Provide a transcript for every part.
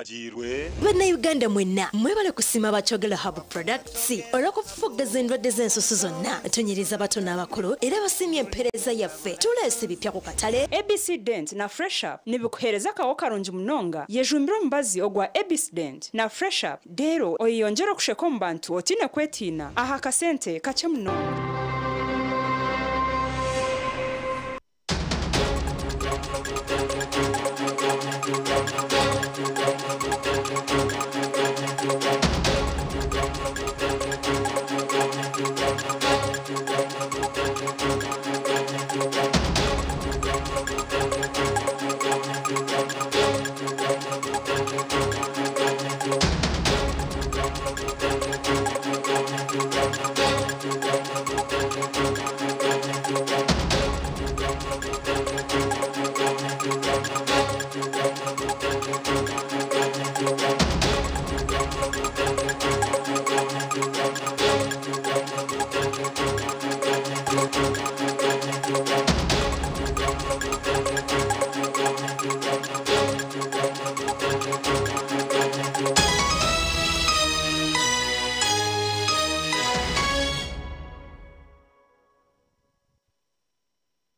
Bihagiirwe. Bannayuganda mwenna mwebale kusiima aba Kyogero Herbal Products olw'okufufuggaza endwadde z'ensusu zonna. Tunyiriza abato n'abakulu era basiimye empeereza yaffe. Tuleese ebipya ku katale. ABC Dent na Fresh Up nibikuheereza akaho karungi munonga. Yejumbire omubazi ogwa ABC Dent na Fresh Up reero oyeyongyere okusheka omu bantu otiine kwetiina aha kasente kakye munonga.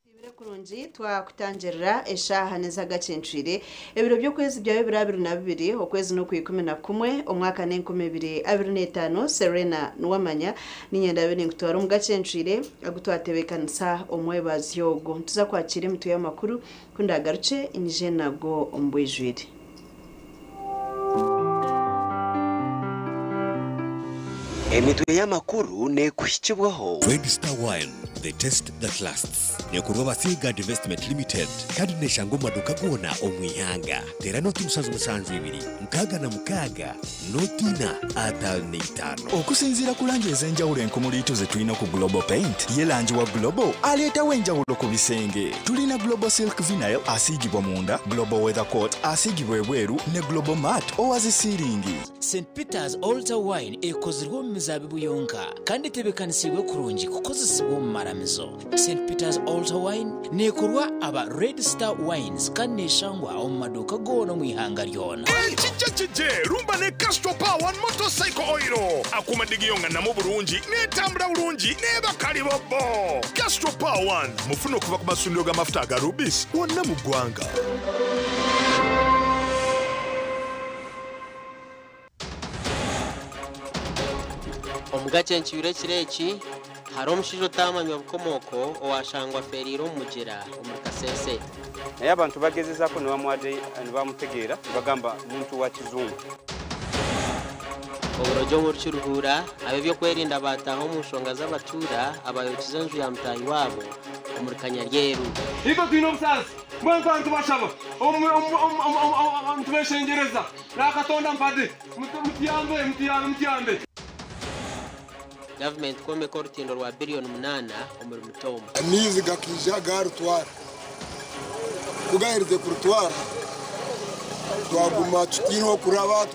Ibire kurungi twakutangirira eshaaha n'ez'agacencwire ebiro by'okwezi byawe biri 22 okwezi n'okwa 11 omwaka n'enkumi ibiri abiri n'etaano. Serena Niwamanya niinyenda abe ninkutwara omu gacencwire agu twatebeekanisa omwebazyo ogu. Nituza kwakira emitwe y'amakuru ku ndaagarukye nyije nago omu bwijwire. Emitwe y'amakuru neekuhikibwaho. Red Star Wine, the taste that lasts. Neekorwa aba Seaguard Investment Limited kandi neeshangwa omu maduuka goona omu ihanga. Teera nooti 772 66 nooti 4 55. Okusinziira ku langi ez'enjawulo enkumuliitu ze tulina ku Global Paint, ye langi wa Global aleetawo enjawulo ku bisenge. Tulina Global Silk Vinyl asiigibwa munda, Global Weather Coat asiigibwa ebweru ne Global Matte owa zi siiringi. St Peter's Altar Wine ekozirwe omu mizaabibu yonka kandi etebeekanisiibwe kurungi kukozesibwa omu maramizo. St Peter's Altar Wine neekorwa aba Red Star Wines kandi neeshangwa omu maduuka goona omu ihanga ryona. Ekija kije rumba ne Castrol Power One Motorcycle Oil. Akuuma digiyo nga namu bulungi, n'etambula bulungi, n'eba kalibobbo. Castrol Power One mufune okuva ku masundiro g'amafuta aga Rubis wonna mu ggwanga. Omu gacencwire ekiro eki, hariho omushaija otaamanywa bukomooko owashangwa afeereire omu mugyera omuri Kasese. Naye abantu bagezezaako nibamutegeera nibagamba muntu wa kizungu. Oburogi omuri Kiruhura, ab'ebyokwerinda baataaha omu nshonga z'abatuura abayokize enju ya mutaahi waabo omuri Kanyaryeru. Itwe twine obusaasi, mbwenu twaba nitubashaba, nitubeshengyereza, Naakatonda mpade, mutuyambe, mutuyambe, mutuyambe. Gavumenti kwombeka orutindo rwa biriyoni munaana omuri Mitooma. Amaizi gakaija gaarutwara, ku gaaherize kurutwara twaguma tutaine h'okuraba.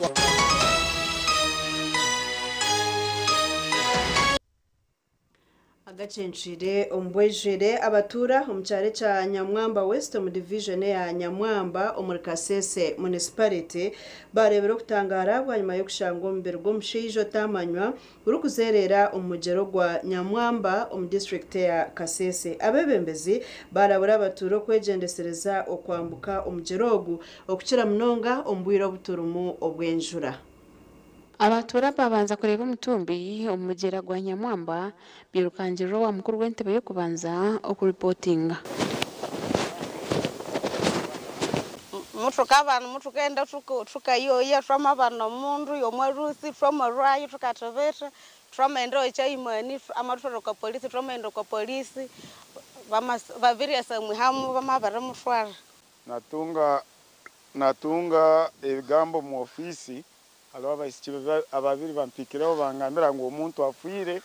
Agacencwire omu bwijwire, abatuura omu kyaro ekya Nyamwamba West omu divijoni eya Nyamwamba omuri Kasese Municipality baareebire okutangaara bwanyima y'okushanga omubiri gw'omushaija otaamanywa gurikuzeereera omu mugyera ogwa Nyamwamba omu disiturikiti eya Kasese. Abeebembezi baarabura abatuura okwegyendesereza okwambuka omugyera ogu okukira munonga omu bwire obu turimu obw'enjura. Abatuura baabanza kureeba omutumbi omu mugyera gwa Nyamwamba bairukangirira owa mukuru w'entebe y'okubanza okuripotinga. Mutukabana mutukenda tukayoya twamabana omundu yomwarusi twamarwayo tukathobetha twamaghenda ewa chaimani amathwara okwa polisi twamaghenda okwa polisi babiryasa mwihamu bamabirimuthwara. Natunga natunga ebigambo omu ofiisi, hariho abaishiki ababiri bampikireho bangambira ngu omuntu afiire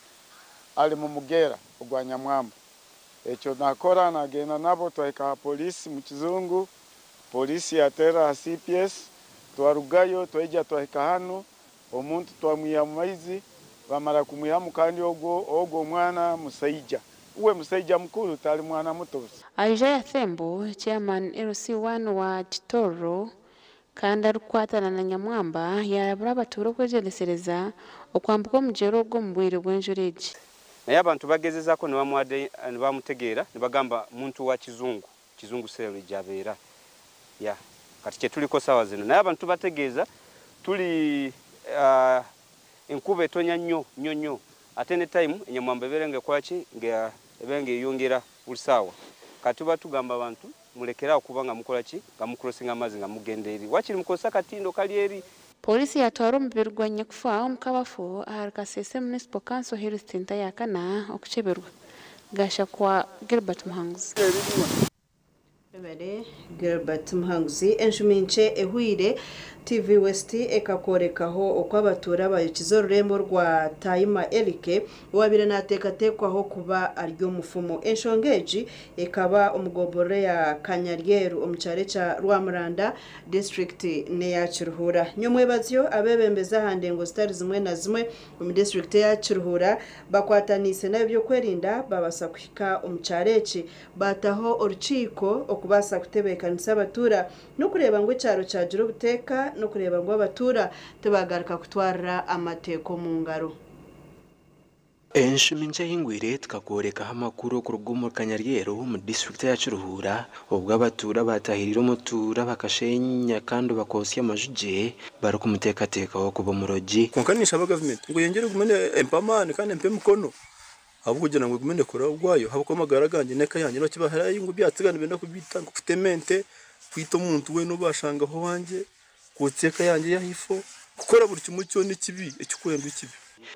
ari mu mugeera ogwa Nyamwamba. Ekyo nakora nagenda nabo twahika aha poliisi mu Kizungu, poliisi yateera aha CPS, twarugayo twaija twahika hanu, omuntu twamwiha mu maizi, bamara kumwihamu kandi ogwo ogwo omwana musaija. Uwe musaija mukuru tari mwana muto. Isaiah Thembo, Chairman LC1 wa Kitoro Kandi arikukwatana na Nyamwamba yaarabura abatuura okwegyendesereza okwambuka omugyera ogu omu bwire bw'enjura egi. Naye abantu bagezezaako nibamutegeera nibagamba muntu wa kizungu, kizungu cell gyabeera ya kati kyetuliko saawa zino naye abantu tubategeeza tuli enkuba etonya nnyo nnyo nnyo ate ne time enyamwamba ebeera nga ekolaki nga ebeera nga eyongera buli saawa kati tuba tugamba abantu mulekere awo kuba nga mukola ki nga mucrossinga amazzi nga mugenda eri wakiri mukozesa akatindo kali eri. Pooriisi yaatwara omubiri gwa nyakufa omu kabafu ahari Kasese Municipal Council Health Centre ya kana okukyeberwa. Gashakwa Gilbert Muhanguzi. Webare Gilbert Muhanguzi. Enshumi nkye ehweire, TV West ekakworekaho oku abatuura bayokize orurembo rwa Taima Erike owabaire nateekateekwaho kuba ari omufumu. Enshonga egi ekaba omu gomborora ya Kanyaryeru omu kyaro ekya Rwamuranda, disiturikiti n'eya Kiruhura. Nyomwebazyo, abeebembezi aha ndengo zitari zimwe na zimwe omu disiturikiti eya Kiruhura bakwataniise n'ab'ebyokwerinda babaasa kuhika omu kyaro eki baataho orukiiko okubaasa kutebeekanisa abatuura n'okureeba ngu ekyaro kyagira obuteeka n'okureeba ngu abatuura tibagaruka kutwarira amateeka omu ngaro. Enshumi nkye ehingwire tukakworekaho amakuru okuruga omuri Kanyaryeru omu disiturikiti eya Kiruhura obwo abatuura baatahiriire omutuura bakashenya kandi bakootsya amaju gye barikumuteekateekaho kuba omurogi. Kwonka ninshaba gavumenti ngu eyongyere egume empe amaani kandi empe emikono ahabw'okugira ngu egume nekora ogwayo ahabw'okuba amagara gangye n'eka yangye nibakibahirayo ngu ebyatsiga nibenda kubiita nk'okutema ente, kwita omuntu weena ou bashangaho owangye, kwotsya eka yangye ey'ahaifo, kukora buri kimwe kyona ekibi ekikwendwa ekibi.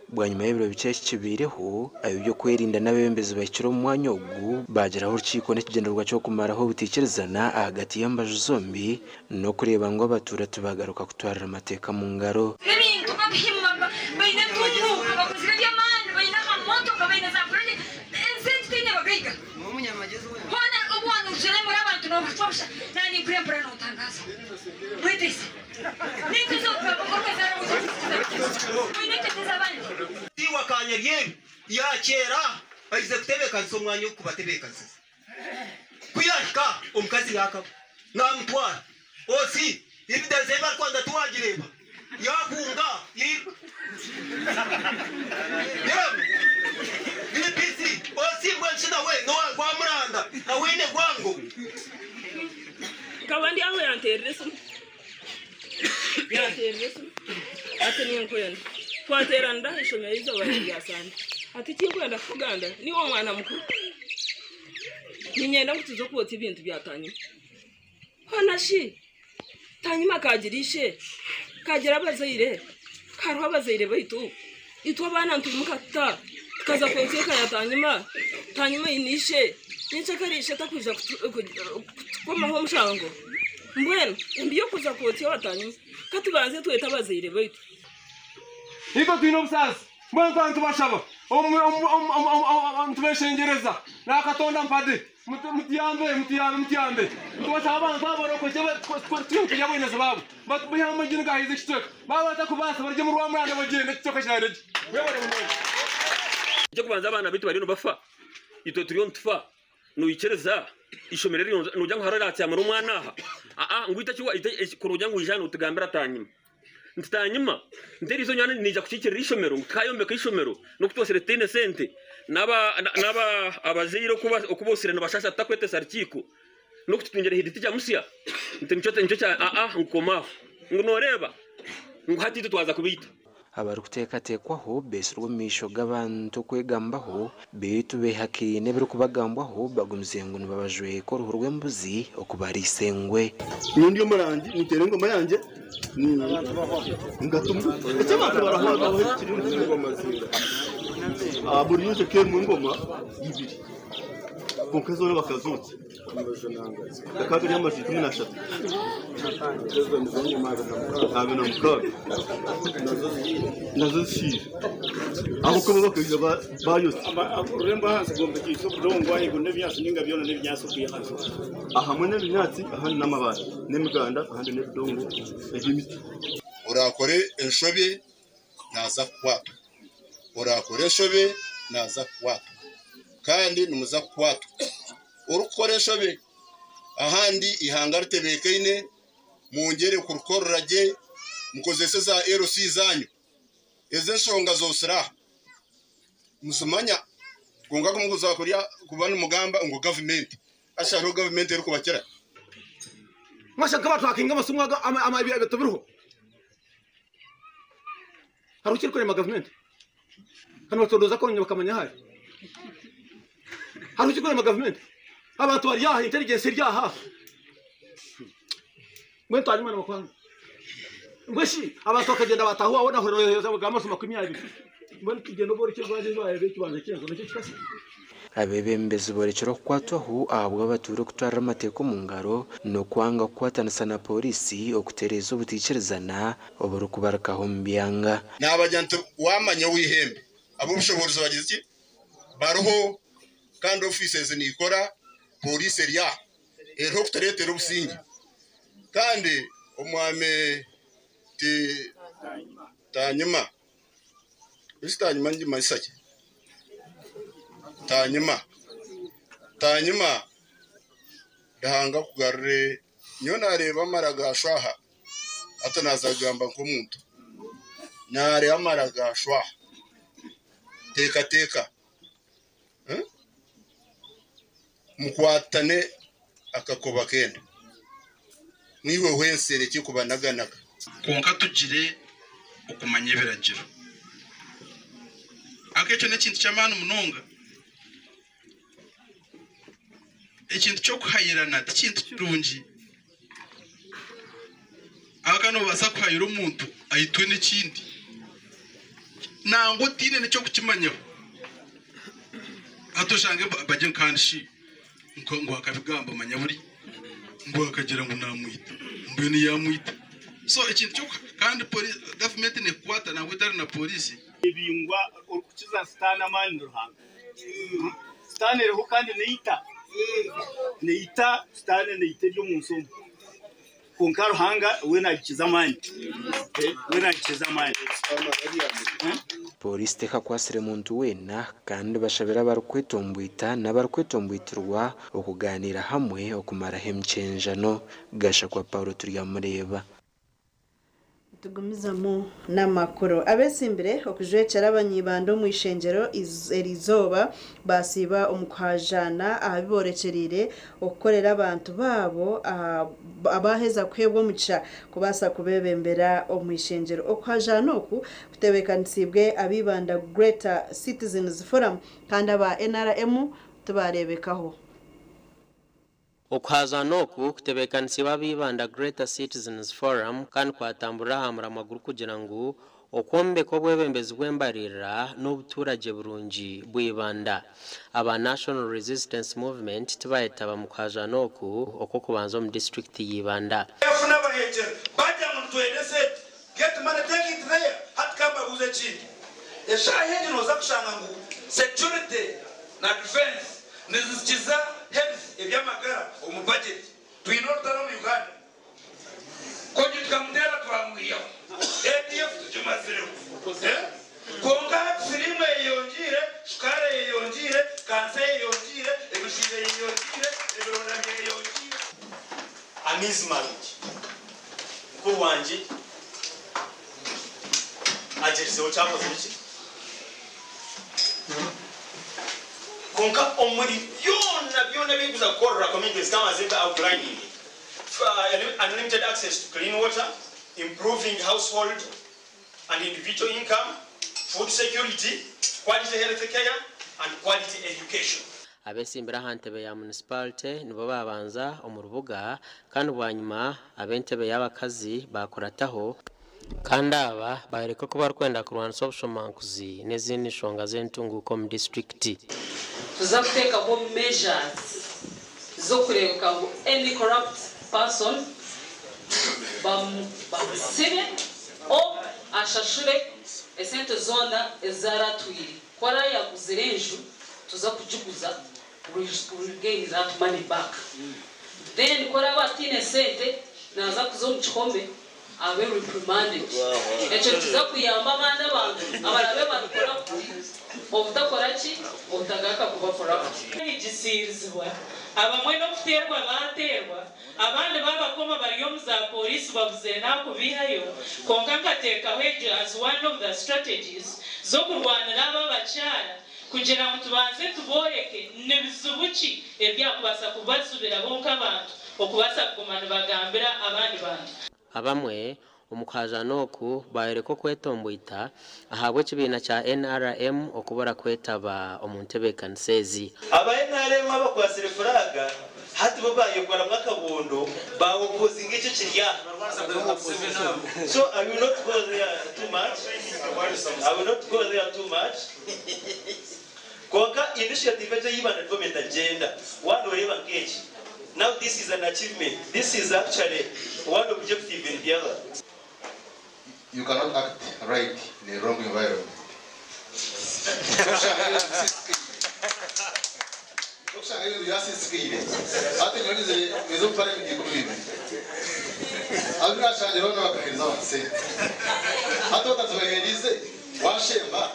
Bwanyima y'ebiro bikye eki kibaireho, ab'eby'okwerinda n'abeebembezi bahikire omu mwanya ogu baagiraho orukiiko n'ekigyendererwa ky'okumaraho obutaikirizana ahagati y'embaju zombi n'okureeba ngu abatuura tibagaruka kutwarira amateeka mu ngaro. Ebintu babihima baine entunguuka bakozire eby'amaani baine amamotoka baine za project ensi egi teine bagaiga hoona obu waanurukire muri abantu noohacwa busha naanye nkurembura nootangaaza mweteise n'ente z'okazaara oine entete z'abandi. Iwe Kanyaryeru yaakyera aize kutebeekanisa omwanya ogw'okubatebeekanisiza. Ku yaahika, omukazi yaakaba naamutwara. Osi, evidence ei barikwenda tiwaagireeba. Yaahunga, yairuka. Yewe, DPC, osi mbwenu shi nawe n'owa Rwamuranda, nawe aine rwango? Nkaba ndi aho yanteerera esimu yanteerera esimu ati ninkwenda twateeranira aha ishomero eizooba rya sande ati ekinkwenda kukugambira niiwe omwana mukuru niinyenda ngu tuze kwotsya ebintu bya tanyima hoona shi tanyima akaagira ishe kagira abazaire kariho abazaire baitu itwe abaana nitwimuka tuta tukaza kwotsya eka ya tanyima tanyima aine ishe nyekyakare ishe takwija kutukomaho omushango mbwenu embi y'okuza kwotsya owa tanyima ka tubanze twete abazaire baitu. Itwe twine obusaasi mbwenu twaba nitubashaba nitubeshengyereza nakatonda mpade mutuyambe mutuyambe mutuyambe nitubashaba abantu abarokokye turi abonezi baabo batubihe amagini gahize ekicweka baaba batakubaasa barye mu Rwamuranda bagyende ekicweka kirare gye mwebare munonga. Eky'okubanza abaana baitu bariyo nibafa itwe turiyo nitufa noikiriza ishomero eri nogira ngu hariho oratyamira omwana aha aa ngu kurugira ngu ija notugambira tanyima nti tanyima nti eriizo nyowe niija kukiikirira ishomero ngu tukayombeka ishomero n'oku twosire tutaine sente n'aba n'aba abazaire oku boosire nibashasha tutakwetesa rukiiko n'okututungira head teacher musya nti nikyo nikyo kya aa ngu koma aho ngu noreeba ngu hati itwe twaza kubaita. Abarikuteekateekwaho beetsirwe omu maisho g'abantu okwegambaho beitu beehakaine ebirikubagambwaho bagumize ngu nibabajweka oruhu rw'embuzi okubariisa engwe. Nyowe ndi omurangi niteera engoma yangye ngatuma eki abantu barahwagaho ekiri buri yunju ekerimu engoma ibiri kwonka zoona bakazotsya gakaba gari amaju 13 26 nazo zishiire ahabw'okuba bakaija bayotsya. Orurembo ahansi rwombekiise obudongo ahaiguru n'ebinyaatsi ninga byona n'ebinyaatsi okwiha ahansi. Ahamwe n'ebinyaatsi ahandi n'amabaati n'emiganda ahandi n'ebidongo eby'emiti. Oraakore enshobe naaza kukwatwa, oraakore enshobe naaza kukwatwa kandi nimuza kukwatwa. Orikukora enshobe ahandi eihanga ritebeekaine Mwongere kurukorera gye, mukozese za LC zanyu. Ezo enshonga zosira muzimanya kwonka kumukuza kurya kuba nimugamba ngu gavumenti ashariho gavumenti erikubakira. Mwashaka batwakinga amasimu ama biriho hari ukiri kurema gavumenti hano batondoza ko bakamanya hari hari ukiri kurema gavumenti abantu bari yaha intelligence iri yaha mwe ntwanyuma n'amakwanga mbweshi abantu bakagenda batahuwa wona horo bwa 20 mbona tugenda ubora icyo rwaje rwaye kibanza cyenzo nacyo kikase. Abebembezi borekera okukwatwaho ahabwa abatuura okutwara amateeka omu ngaro n'okwanga kukwatanisa na polisi okutereeza obuteikirizana oburikubarukaho omu byanga. Nabagira nti wamanya wihembe ab'obushoboorozi bagize ki bariho kandi ofiisi ezi nikora polisi eri aha eriho okutureetera obusinge kandi omwami ti tanyima esi tanyima ngimanyisa ki tanyima tanyima ndahanga kugarure nyo nareeba amara gashwaha ata naza kugamba nk'omuntu nareeba amara gashwaha teeka teeka mukwatane akakoba kenda mwiwe wensere kikubanaganaga. Konka tugire okumanya ebiragiro akekyo n'ekintu ky'amaani munonga ekintu ky'okuhayirana tikintu kirungi aka nobaasa kuhayira omuntu ayitwe n'ekindi nangwa otiine n'ekyokukimanyaho hati oshange bagye kandi shi ngu akabigamba manya buri ngu akagira ngu namwita mbwenu yamwita so ekintu kyo kandi gavumenti nekukwata nangwa etari na polisi. Ebingwa orikukiza sitaani amaani ni Ruhanga. Sitaani eriho kandi neita neita sitaani neita eri omu nsi omu kwonka Ruhanga we nagikiza amaani we nagikiza amaani. Polisi tekakwasire muntu weena kandi bashabira abarikwetomboita n'abarikwetomboitirwa okuganira hamwe okumaraho emichenjano. Gashakwa Paulo turyamureba. Tugumizamu n'amakuru. Abesimbire okujwekyera abanyibanda omu ishengero eriizooba basiiba omu kuhajana aha biborekyerire okukorera abantu baabo abaheza kuheebwa omugisha kubaasa kubebembera omu ishengero. Okuhajana oku kutebeekanisiibwe ab'Ibanda Greater Citizens Forum kandi aba NRM tubareebekaho. Okuhazana oku kutebeekanisiibwe ab'Ibanda Greater Citizens Forum kandi kwatambura aha muramwa gurikugira ngu okwombeka obwebembezi bw'embaririra n'obuturage burungi bw'Ibanda. Aba National Resistance Movement tibayetaba mu kuhazana oku okw'okubanza omu disitulikiti y'Ibanda. Security na defense nizikiza health ebyamagara omu budget twine orutaro mu Uganda kongi tukamutera twamwiyaho ADF tukimazireho konka sirimu eyeyongiire shukaari eyeyongiire kansa eyeyongiire emishwire eyeyongiire ebironda byeyongiire. Amaizi marungi mukuru wangye agyerizeho kyakozire ki konka omuri byona byona bikuza kukorera communities kama zimba outlining unlimited access to clean water, improving household and individual income, food security, quality health care and quality education. Abesimbira aha ntebe ya municipality nibo babanza omu rubuga kandi bwanyuma ab'entebe y'abakazi bakurataho kandi aba bareka ko barikwenda kurwanisa obushomankuzi n'ezindi nshonga z'entunguko omu disitulikiti. Tuza kuteekaho measures z'okureebeka ngu any corrupt person bamusibe o ashashure esente zoona ezaratwire ku arayaguzire enju tuza kugiguza regain that money back. Then ku araba atiine sente naza kuza omu kihome abe reprimanded. Ekyo kiza kuyamba abandi abantu abarabe bari corrupt obutakora ki obutagaruka kuba corrupt. Igisirizibwa abamwe n'okuteerwa bateerwa abandi babakoma bari omu za polisi Babuzire nakubihayo konka nkateekaho egyo as one of the strategies z'okurwanira aba abakyara kugira ngu tubanze tubooreke ni bizibu ki ebyakubaasa kubazibira bo nk'abantu okubaasa kuguma nibagambira abandi bantu. Abamwe omu kuhajaana oku bayoreka okwetomboita ahabw'ekibiina kya NRM okubura kwetaba omu ntebeekanisa ezi. Aba NRM abakwatsire furaaga hati bo bayekoramu akabondo bawopozinga ekyo ekiri aha. So I will not go there too much, I will not go there too much. Kwonka initiative egyo ei Ibanda Development Agenda, waaba noreeba nk'eki, now this is an achievement, this is actually one objective in the other. You cannot act right in a wrong environment. Okushanga ebintu byasisikaire hati nyowe nyizire ninza okutwara emigiiko bibiri abu nashangire boona bakahereza abantu sente hati otazibaherize washemba.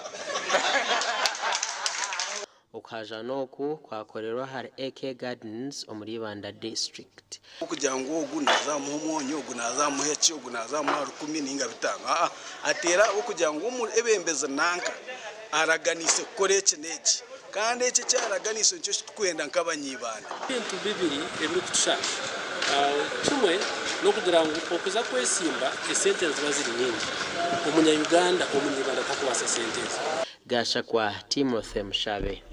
Okuhajaana oku kwakorerwa ahari AK Gardens omuri Ibanda District. Kugira ngu ogu naaza muha omwonyo, ogu naaza muha eki, ogu naaza muha 1000 ninga 5. Aa, ateera ahabw'okugira ngu omwebembezi nanka araganiise kukora eki n'eki. Kandi eki eki araganiise nikyo eki turikwenda nk'Abanyibanda. Ebintu bibiri ebirikutushaasha. Kimwe n'okugira ngu okuza kwesimba esente niziba ziri nyingi. Omunya-Uganda, Omunyibanda takubaasa sente ezo. Gashakwa Timothy Mushabe.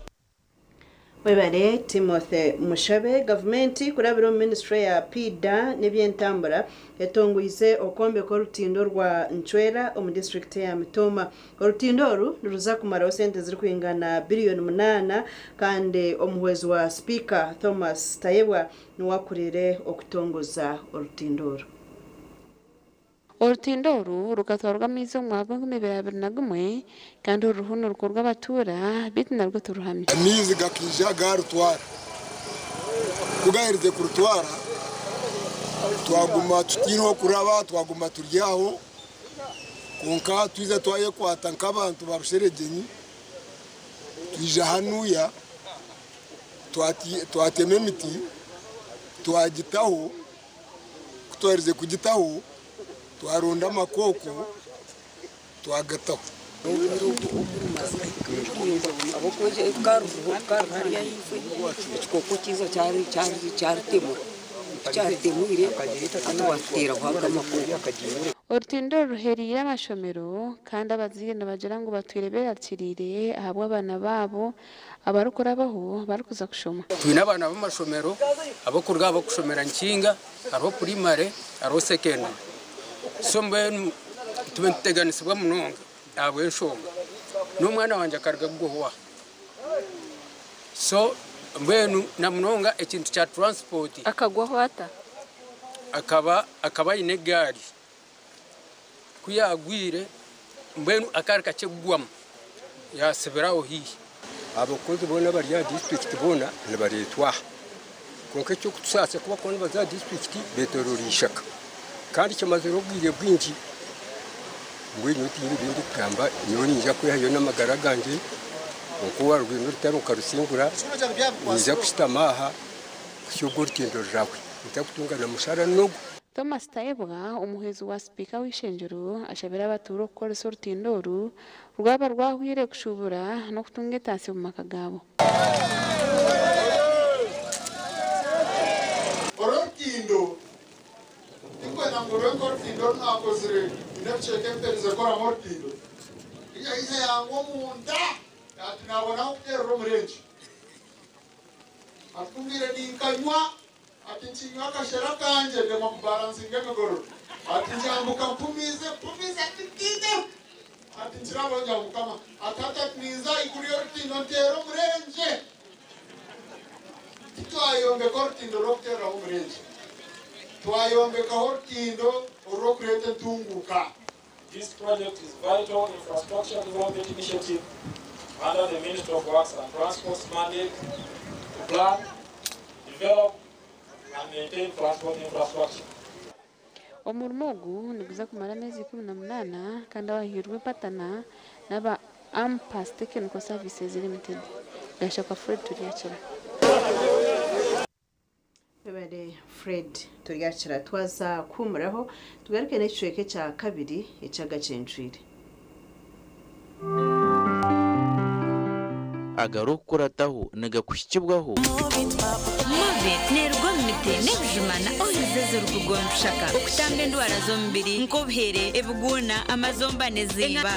Webare Timothy Mushabe. Gavumenti kurabira omu minisiture ya Piida n'eby'entambura etongoize okwombeka orutindo rwa Ncwera omu disiturikiti eya Mitooma. Orutindo oru niruza kumaraho sente zirikwingana biriyoni munaana kandi omuhwezi wa sipiika Thomas Tayebwa niwe akuriire okutongoza orutindo oru. Orutindo oru rukatwarwa amaizi omu mwaka gw'enkumi ibiri abiri na gumwe kandi oruruho nirukorwa abatuura beitu narwo tiruhamire. Amaizi gakaija gaarutwara. Ku gaaherize kurutwara, twaguma tutaine h'okuraba, twaguma turi aho. Kwonka twija twayekwata nk'abantu ba Busheregyenyi, twija hanuya twatema emiti, twagitaho. Ku twaherize kugitaho, twaronda amakooko twagataho. Orutindo oru ruhereire amashomero kandi abazaire nibagira ngu batwire beerakiriire ahabw'abaana baabo abarikurabaho barikuza kushoma. Twine abaana b'amashomero ab'okuruga aha b'okushomera Nkinga, hariho purimare, hariho sekendare. So mbwenu tube nituteganisibwa munonga ahabw'enshonga n'omwana wangye akaruga kugwaho aha. So mbwenu na munonga ekintu kya transport. Akagwaho ata? Akaba akaba aine egaari. Ku yaagwire mbwenu akaari kakye kugwamu yaasibira aho haihi. Abakozi boona abari aha disiturikiti boona nibareetwa aha. Kwonka eky'okutusaasa ku barikuba nibaza aha disiturikiti beetooroora eishaka kandi kimazire obwire bwingi. Mbwenu nyowe tihaine ebi ndikugamba, nyowe niinyija kwehayo n'amagara gangye kwonka owaarwine orutaro nkarusingura, niinyija kushutama aha kuhitsya obu orutindo rurahwe ntarikutunga na mushara n'ogwo. Thomas Tayebwa, omuhwezi wa sipiika w'eishengyero ashabire abatuura okukoresa orutindo oru rwaba rwahwire kushubura n'okutunga entaasya omu maka gaabo. Oru orutindo tikwenda ngu rube nk'orutindo oru naakozire nyine ebicweka ebi mperize kukoramu orutindo. Yaija yangwa omunda ati naabona ah'okuteerera omurengi. Ati ku mbaire ninkanywa, ati nkinywa akashera kangye ndemwa kubaransinga emigororo. Ati ngyambuka mpumiize, mpumiize ati ntiine. Ati nkirabaho ngira ngu Mukama ati hati ati ninza ahaiguru y'orutindo nteere omurengye. Titwayombeka orutindo rw'okuteereraho omurengye. Twayombekaho orutindo orw'okureeta entunguuka. This project is vital infrastructure development initiative under the Ministry of Works and Transport's mandate to plan, develop and maintain transport infrastructure. Omurimo ogu niguza kumara ameezi 18 kandi abahairwe empatana n'aba Ampas Technical Services Limited. Gashakwa Fred Turyakira. Webare Fred turyakira twaza kuhumuraho tugaruke n'ekicweka ekya kabiri eky'agacencwire. Agarikukurataho nigakuhikibwaho. Movit neeruga omu miti n'ebijuma na oils ezirikuruga omu bishaka okutamba endwara z'omubiri nk'obuhere, ebiguuna, amazomba n'ezimba.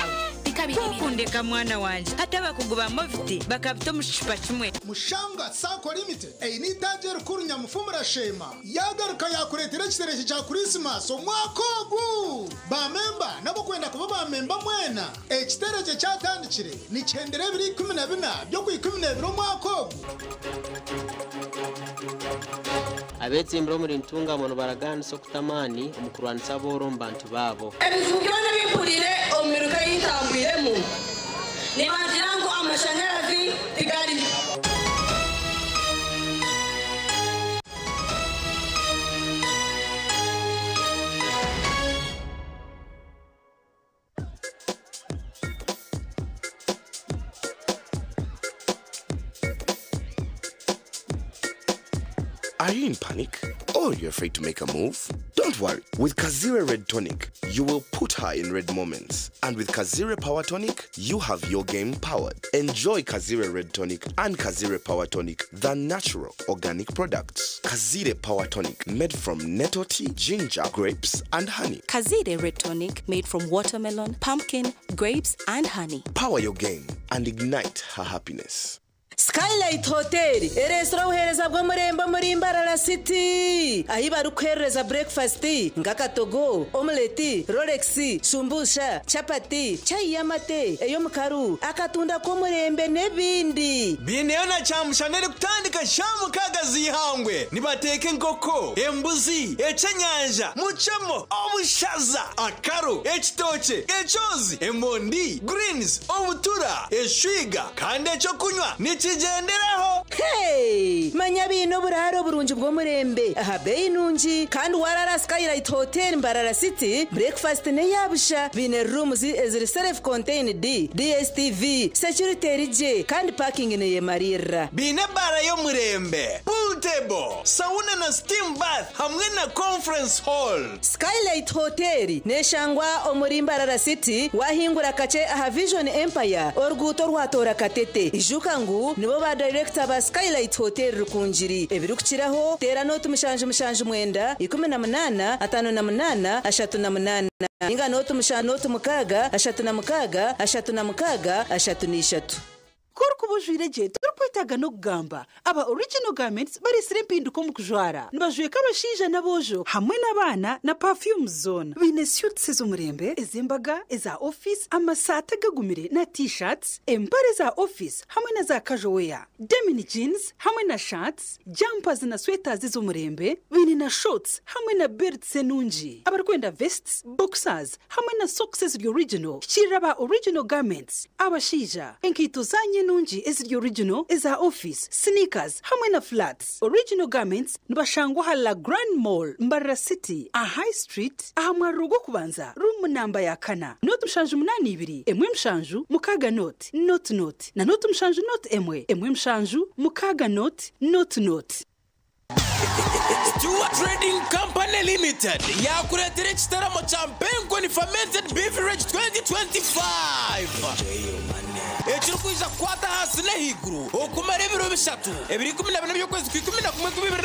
Ku okundeka mwana wangye hati abakugu ba Movit bakabita omu kicupa kimwe. Mushanga Sacco Limited eine itaagi erikuru nyamufumurashema yagaruka yakureetera ekitereke kya Krisimas omwaka ogu. Bamemba n'abakwenda kuba bamemba mwena, ekitereke kyatandikire nikihendera ebiro 14 by'okwa12 omwaka ogu. Abeetsimbire omuri Ntungamo nibaraganisa okuta amaani omu kurwanisa abooro omu bantu baabo. Ebizibu byona bimpurire omu miruka eyintambwiremu nibagira ngu amashanyarazi tigari. Are you in panic? Or you're afraid to make a move? Don't worry. With Kazire Red Tonic, you will put her in red moments. And with Kazire Power Tonic, you have your game powered. Enjoy Kazire Red Tonic and Kazire Power Tonic, the natural organic products. Kazire Power Tonic, made from nettle tea, ginger, grapes, and honey. Kazire Red Tonic made from watermelon, pumpkin, grapes, and honey. Power your game and ignite her happiness. Skylight Hotel eresera obuheereza bw'omurembe omuri Mbarara City, ahi barikuherereza breakfast nk'akatogo, omelette, rolex, shumbusha, chapati, chai y'amate, ey'omukaru, akatunda k'omurembe n'ebindi. Biineyo na kyamushana erikutandika 6:00 z'ihangwe. Nibateeka enkoko, embuzi, ekyenyanja, mucemo, obushaza, akaru, ekitookye, ekyozi, emondi, greens, obutura, eshwiga, kandi ekyokunywa nikigyenderaho. Hey! Manya biine oburaro burungi bw'omurembe aha beyi nungi, kandi warara Skylight Hotel Mbarara City, breakfast neyabusha. Biine rooms eziri self contained, DStv, security erigye, kandi parking neyemarira. Biine ebara y'omurembe, pool table, sauna na steam bath, hamwe na conference hall. Skylight Hotel neshangwa omuri Mbarara City, wahingura kache aha Vision Empire, oruguuto rwatora Katete. Ijuka ngu nibo ba director ba Skylight Hotel Rukungiri. Ebirikukiraho teera 077 918 58 38 ninga 07 06 36 36 33. Kuri ojwire gye turikwetaaga n'okugamba aba Original Garments bareesire empinduka omu kujwara. Nibajweka abashaija n'aboojo hamwe n'abaana na perfumes zoona. Baine suits ez'omurembe, ez'embaga, eza office, amasaati agagumire na t-shirts, empare za office hamwe na za casual wear, denim jeans hamwe na shirts, jumpers na sweaters ez'omurembe. Baine na shorts hamwe na belts enungi. Abarikwenda vests, boxers hamwe na socks eziri original, kirira aba Original Garments. Abashaija, enkaito zanyu enungi eziri original, eza office, sneakers hamwe na flats. Original Garments nibashangwa aha La Grand Mall, Mbarara City, aha High Street, aha mwariro gw'okubanza, room namba ya 4. 0782 17 6 0 0 0 na 07 01 17 6 0 0 0. Stewart Trading Company Limited yakureetera ekitaramo kya Mpenkoni Fermented Beverage 2025 ekirikwija kukwata ahansi n'ahaiguru okumara ebiro 3, ebiri 14 by'okwezi kwa 11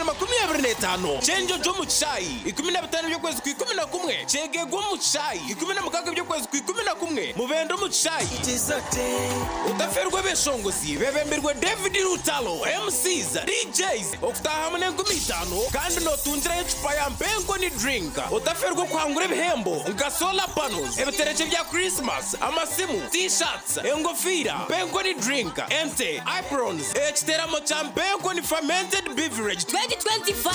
kwa 2025. Kyenjojo omu kishayi, 15 by'okwezi kwa 11. Kyegegwa omu kishayi, 16 by'okwezi kwa 11. Mubende omu kishayi. Utaferwa ebeshongozi bebembirwe David Rutalo, MCs, DJs. Okutaha hamwe n'5,000, kandi notungirayo ecupa ya Mpenkoni drink. Utaferwa okuhangura ebihembo nka solar panels, ebitereke bya Christmas, amasimu, t-shirts, engofiira, Mpenkoni drink, ente, aprons. Ekiteramo kya Mpenkoni Fermented Beverage 2025.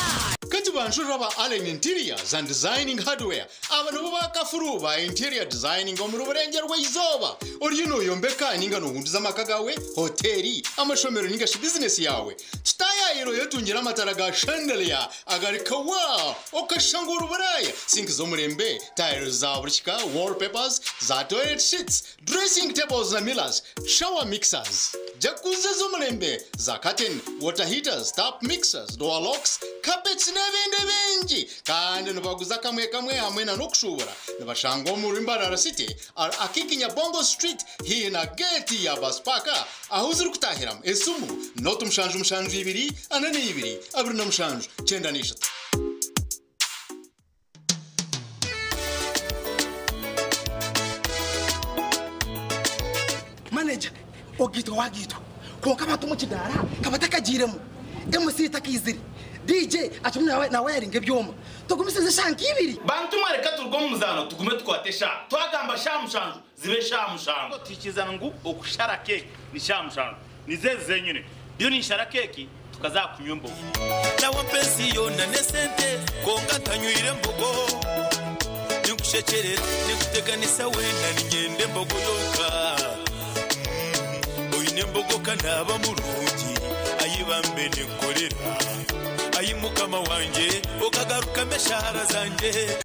Kati banshurira ba Allen Interiors and Designing Hardware, aba nibo bakafuru ba interior designing omuri Burengerwa Izooba. Oriyo noyombeka ninga nohunduza amaka gawe, hoteri, amashomero ninga shi bizinesi yawe, tutayayiro yotungira amatara ga chandelier agarika wa okashangura uburaya, sink z'omurembe, tiles za buri kika, wallpapers za toilet sheets, dressing tables na mirrors, shower mixers, jacuzzi z'omurembe, za curtain, water heaters, tap mixers, door locks, carpets n'ebindi. n'ebindi bingi kandi nibaguza kamwe kamwe hamwe na n'okushubura. Nibashangwa omuri Mbarara City Akikinya Bongo Street haihi na gate ya bus park ahu zirikutahiramu. Esimu 0 7 7 2 42 27 93. Manager ogitwa wagitwa konka abantu mu kidara kabatakagiremu MC takizire DJ achumna na wiring ebyoma tugumisize shanki ibiri. Bantu mwareka turwo mu muzano tugume tukwate sha twagamba sha mushanju zibe sha mushanju tikizana ngu okushara keke ni sha mushanju nizeze zenyine byo ni shara keke tukazakunywa imbogo nawe pensiyo na nesente konka ntanyuire mbogo nikushekerera nikuteganisa wena ningende mbogo yonka oyine mbogo kanaba murungi ayibambe nikorera ayimukama wanje ukagaruka meshahara zanje.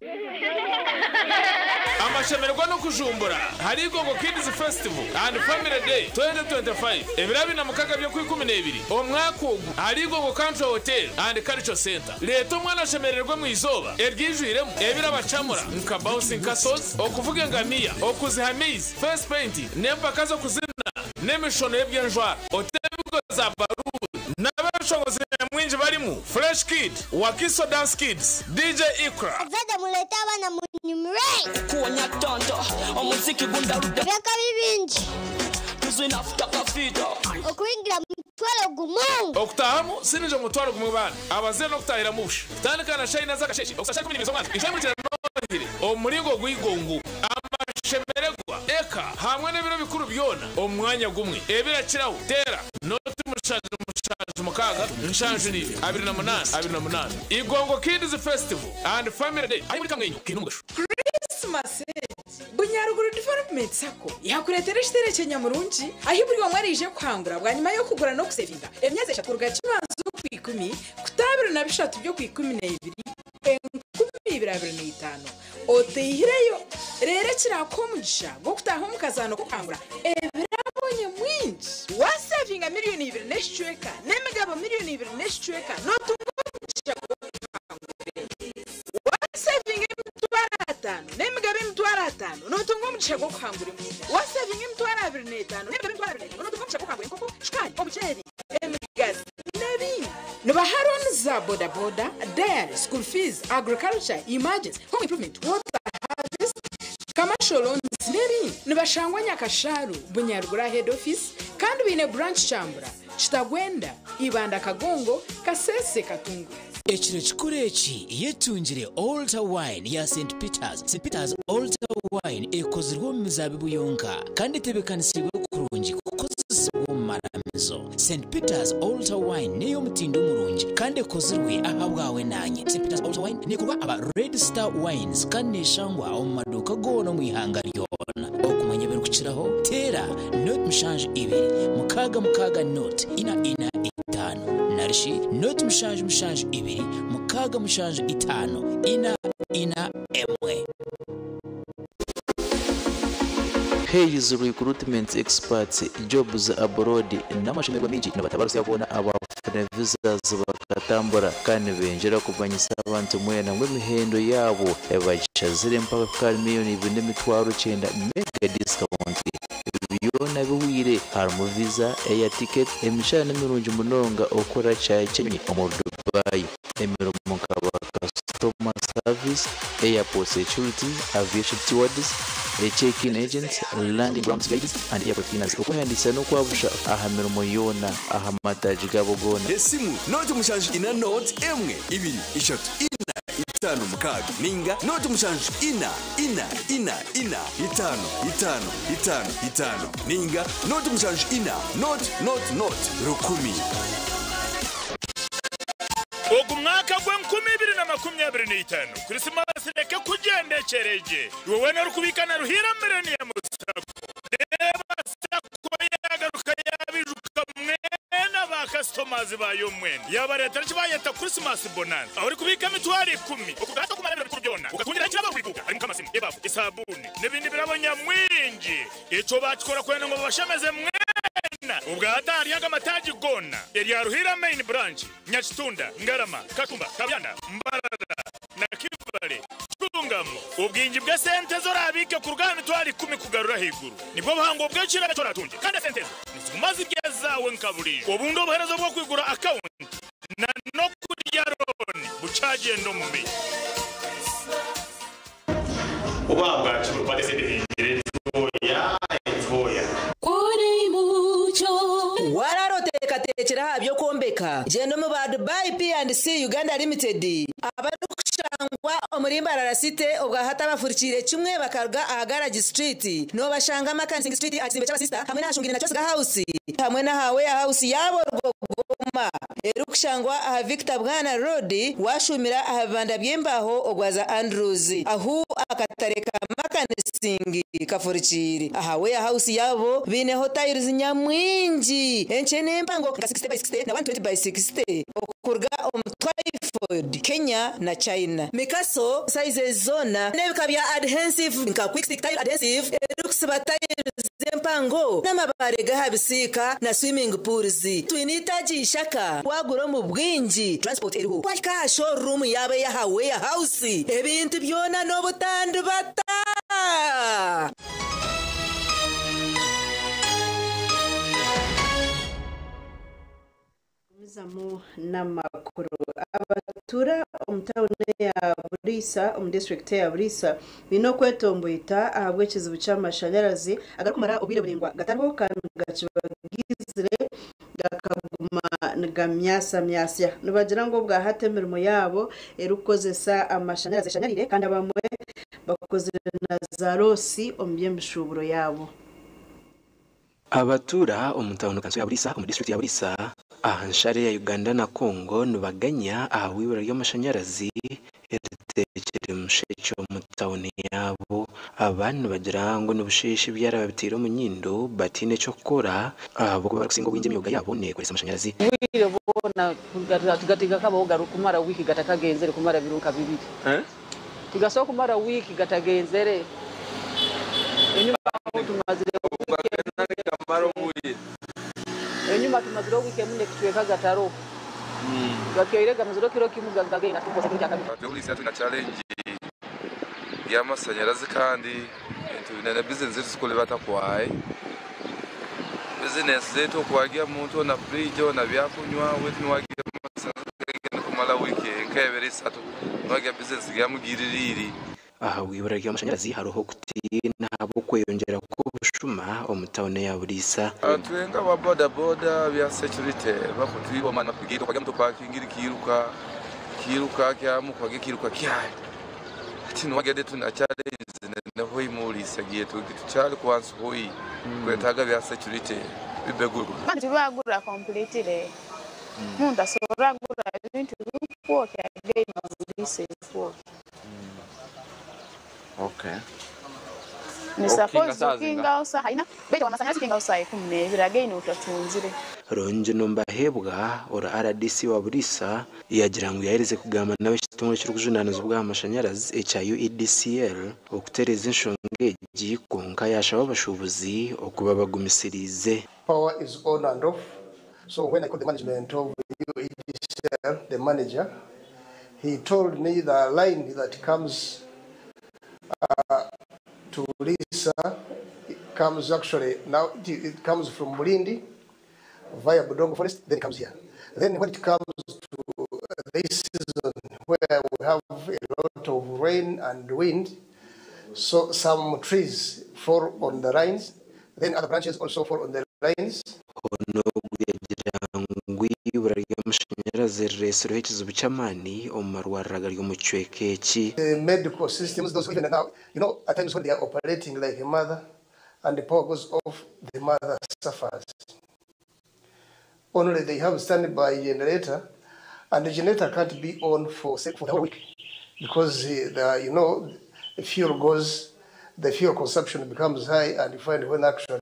Amashemererwa no kujumbura hari Igongo Kids Festival and Family Day 2025 ebiro 26 byo ku 12 omwaka ogu hari Igongo Country Hotel and Cultural Center. Leta omwana ashemererwe mu izoba eryijwiremu ebirabacamura nka bouncing castles, okuvuga engamiya, okuziha maize, face painting n'empaka zo kuzina n'emishono y'ebyenjwara, otebigo za baru n'abashongozi nyamwingi barimu Fresh Kid, Wakiso Dance Kids, DJ Ikra. Avada muleta abana munyumire. Kuonya tonto, omuziki gunda ruda. Byaka bibingi. Tuzinafuta kafita. Okuingira mutwalo gumu. Okutahamu sinije mutwalo gumu bana. Abazee no kutahira musha. Tandika na shayi naza kasheshe. Okusasha 12 z'omwana. Ishamurikira nohire. Omuringo gw'igongo. Amashemererwa eka hamwe n'ebiro bikuru byona omwanya gumwe. Ebirakiraho tera noti mushanju mushanju mukaga nshanju ni 28 28. Igongo Kids Festival and Family Day. Ayi muri kamwenyu kinumugasho. Christmas Bunyaruguru Development Sacco yakuretera ekitere ky'enyamurungi ahi buri wamwe arije kuhangura bwanyuma yo kugura no kusevinga emyezi 3 kuruga kibanza ku 10 kutabiri na 3 byo ku 12 2025 oteyireyo rero kirakomugisha go kutaha omukazano kuhangura ebirabonye mwingi wasevinga miliyoni 2 n'ekicweka n'emigabo miliyoni 2 n'ekicweka n'otunga omugisha wasevinga emitwaro 5 n'emigabo emitwaro 5 n'otunga omugisha gwo kuhangura emyenda wasevinga emitwaro 25 n'emigabo emitwaro 25 n'otunga omugisha gwo kuhangura enkoko, shukaari, omuceeri, emigazi n'ebindi. Nibaha za boda boda, dairy, school fees, agriculture, emergency, home improvement, water harvest, commercial loans n'ebindi. Nibashangwa Nyakasharu, Bunyaruguru head office, kandi biine branch Kyambura, Kitagwenda, Ibanda Kagongo, Kasese Katungu. Ekiro kikuru eki yetungire Altar Wine ya St. Peters. St. Peters Altar Wine ekozirwe omu mizabibu yonka kandi etebekanisibwe kurungi kukozesibwa omu maramizo. St. Peters Altar Wine n'ey'omutindo murungi kandi ekozirwe ahabwawe nanye. St. Peters Altar Wine nekorwa aba Red Star Wines kandi neshangwa omu maduuka goona omu ihanga ryona. Okumanya ebirikukiraho teera 0 7 2 6 6 0 4 4 5 narishi 0 7 7 2 6 7 5 4 4 1. Hayes Recruitment Experts Jobs Abroad n'amashemererwa mingi nibatabarusa kubona abafuna visas bakatambura kandi benjera kumanyisa abantu mwena ngo emihendo yabo ebakishazire mpaka kukari miliyoni 2.9 mega discount byona biwire harimu visa, air ticket, emishahara n'emirungi munonga okora kyakenyi omu Dubai, emirimo nkaba customer service, airport security, aviation stewards, check-in agents, landing grounds guides and airport cleaners. Okuhandisa n'okwabusha aha mirimo yona aha mataji gabo gona. Esimu 0 7 4 0 1 2 3 4 5 6 ninga 0 7 4 4 4 4 5 5 5 5 ninga 0 7 4 0 0 0 10. Ogu mwaka gwa 2025 Christmas reke kugendekereje wowe narukubika na Ruhira Millennium Sacco. Reba Sacco yagaruka yabijuka mwena ba customers bayo mwene yaba leta kibayeta Christmas bonanza aho uri kubika mitwaro 10 ukugata kumara bikuru byona ukatungira kirabo kwiguka harimo kamasimu, ebafu, isabune n'ibindi birabo nyamwingi. Ico bakikora kwena ngo babashameze mwena ubwa Obwahati ahari aga mataagi goona erya Ruhiira Main Branch, Nyakitunda, Ngarama, Katumba, Kabyanda, Mbarara na Kivale, tungamu obwingi bw'esente ezi oraabiike kuruga aha 100,000 kugarura ahaiguru. Nibwo buhango bw'ekirabo eki oraatungye kandi esente ezo niziguma ziri ezaawe nka buriijo. Obundi obuheereza obw'okwigura akawunti na n'okurya looni bukyagyenda omu maisho. Oba bwaki buri kwata esente hingire entoya entoya. Warara oteekateekire aha by'okwombeka, gyenda omu ba Dubai P&C Uganda Limited abarikushangwa omuri Mbarara City obwahati abafurikiire kimwe bakaruga aha Garage Street noobashanga Makansing Street aha kizimbe ky'abasista hamwe n'aha Shungire na Kyosiga House hamwe n'aha Warehouse yaabo Rwogoma erikushangwa aha Victor Bwana Road waashuumira aha bibanda by'embaaho ogwaza Andrews ahu akatare ka Makansing kafurikiire. Aha Warehouse yaabo baineho tiles nyamwingi enkye n'empango nka 60 by 60 na 120 by 60 okuruga omu Twyford, Kenya na China. Mikaso sizes zoona n'ebika bya adhensive nka Quick Stick Tile Adhesive erikusiba tiles empango n'amabaare g'aha bisiika na swimming pools. Twine eitaagi ishaka waagura omu bwingi. Transport eriho. Wahika aha showroom yaabo ey'aha Warehouse ebintu byona n'obutandibata. Gumizamu n'amakuru. Abatuura omu tauni eya Buliisa omu disiturikiti eya Buliisa baine okwetomboita ahabw'ekizibu ky'amashanyarazi agarikumara obwire buraingwa gatariho kandi gakibagiizire gakaguma nigamyasamyasya. Nibagira ngu obwahati emirimo yaabo erikukozesa amashanyarazi eshanyarire kandi abamwe bakozire na za loosi omu by'emishuuburo yaabo. Abatuura omu tauni kanso ya Buliisa omu disiturikiti ya Buliisa aha nshare ya Uganda na Congo nibaganya aha bw'ibura ry'amashanyarazi eriteekire mushekye omu tauni yaabo. Aba nibagira ngu nibusheeshe ebyaraba biteire omu nyindo bataine eky'okukora ahabw'okuba barikusinga obwingi emyoga yaabo neekoresa amashanyarazi. Obwire bwona tugatega kabaho garikumara wiiki gatakagenzere kumara biro nka bibiri. Tigasobola kumara wiiki gatagenzere. Enyuma tumazire enyuma tumazire wiiki emwe nekicweka gataro. Gakeire gamazire kiro kimwe gagenda tukoze kiro kya kabiri. Polisi tulina challenge y'amasanyarazi kandi ebintu na bizinesi zetu zikole batakwaye bizinesi zetu okwagira muntu ona fridge ona byakunywa wetu niwagira amasanyarazi kumala wiki nkebere isatu niwagira bizinesi gyamugiririiri. Aha bw'ibura ry'amashanyarazi hariho okutiina ahabw'okweyongyera kw'obushuma omu tauni ya Buliisa. Twenga ba boda boda bya security bakutwiba mana kugira kwagira mutu parking kiruka kiruka kyamu kwagira kiruka kyaye ati niwagede tuna challenge ne hoi mulisa giye tukyali kwansi hoi kwetaga bya security bibeguru. Bantu bagura completely. Muntu asobola kugura ebintu bikwokya again Buliisa ekwokya. Ni suppose kukingaho saha ina baitu amasanyarazi kingaho saha 12 again utatunzire. Rongi Nombahebwa ora RDC wa Buliisa yagira ngu yahereze kugamba nawe ekitongore ekirikujunanizibwa aha mashanyarazi ekya UEDCL okutereeza enshonga egi kwonka yashaba abashuubuzi okuba bagumisiriize. Power is on and off. So when I called the management of UEDCL, the manager, he told me the line that comes to Buliisa, it comes actually now it comes from Mulindi via Budongo Forest, then it comes here. Then when it comes to this season where we have a lot of rain and wind, so some trees fall on the lines, then other branches also fall on the lines. Ono yagira ngu ibura ry'amashanyarazi rireetsireho ekizibu ky'amaani omu marwariro agari omu kicweka eki. The medical systems, those even now, at times when they are operating like a mother and the power goes off, the mother suffers. Only they have standby generator, and the generator can't be on for the whole week because the fuel goes, the fuel consumption becomes high, and you find when actually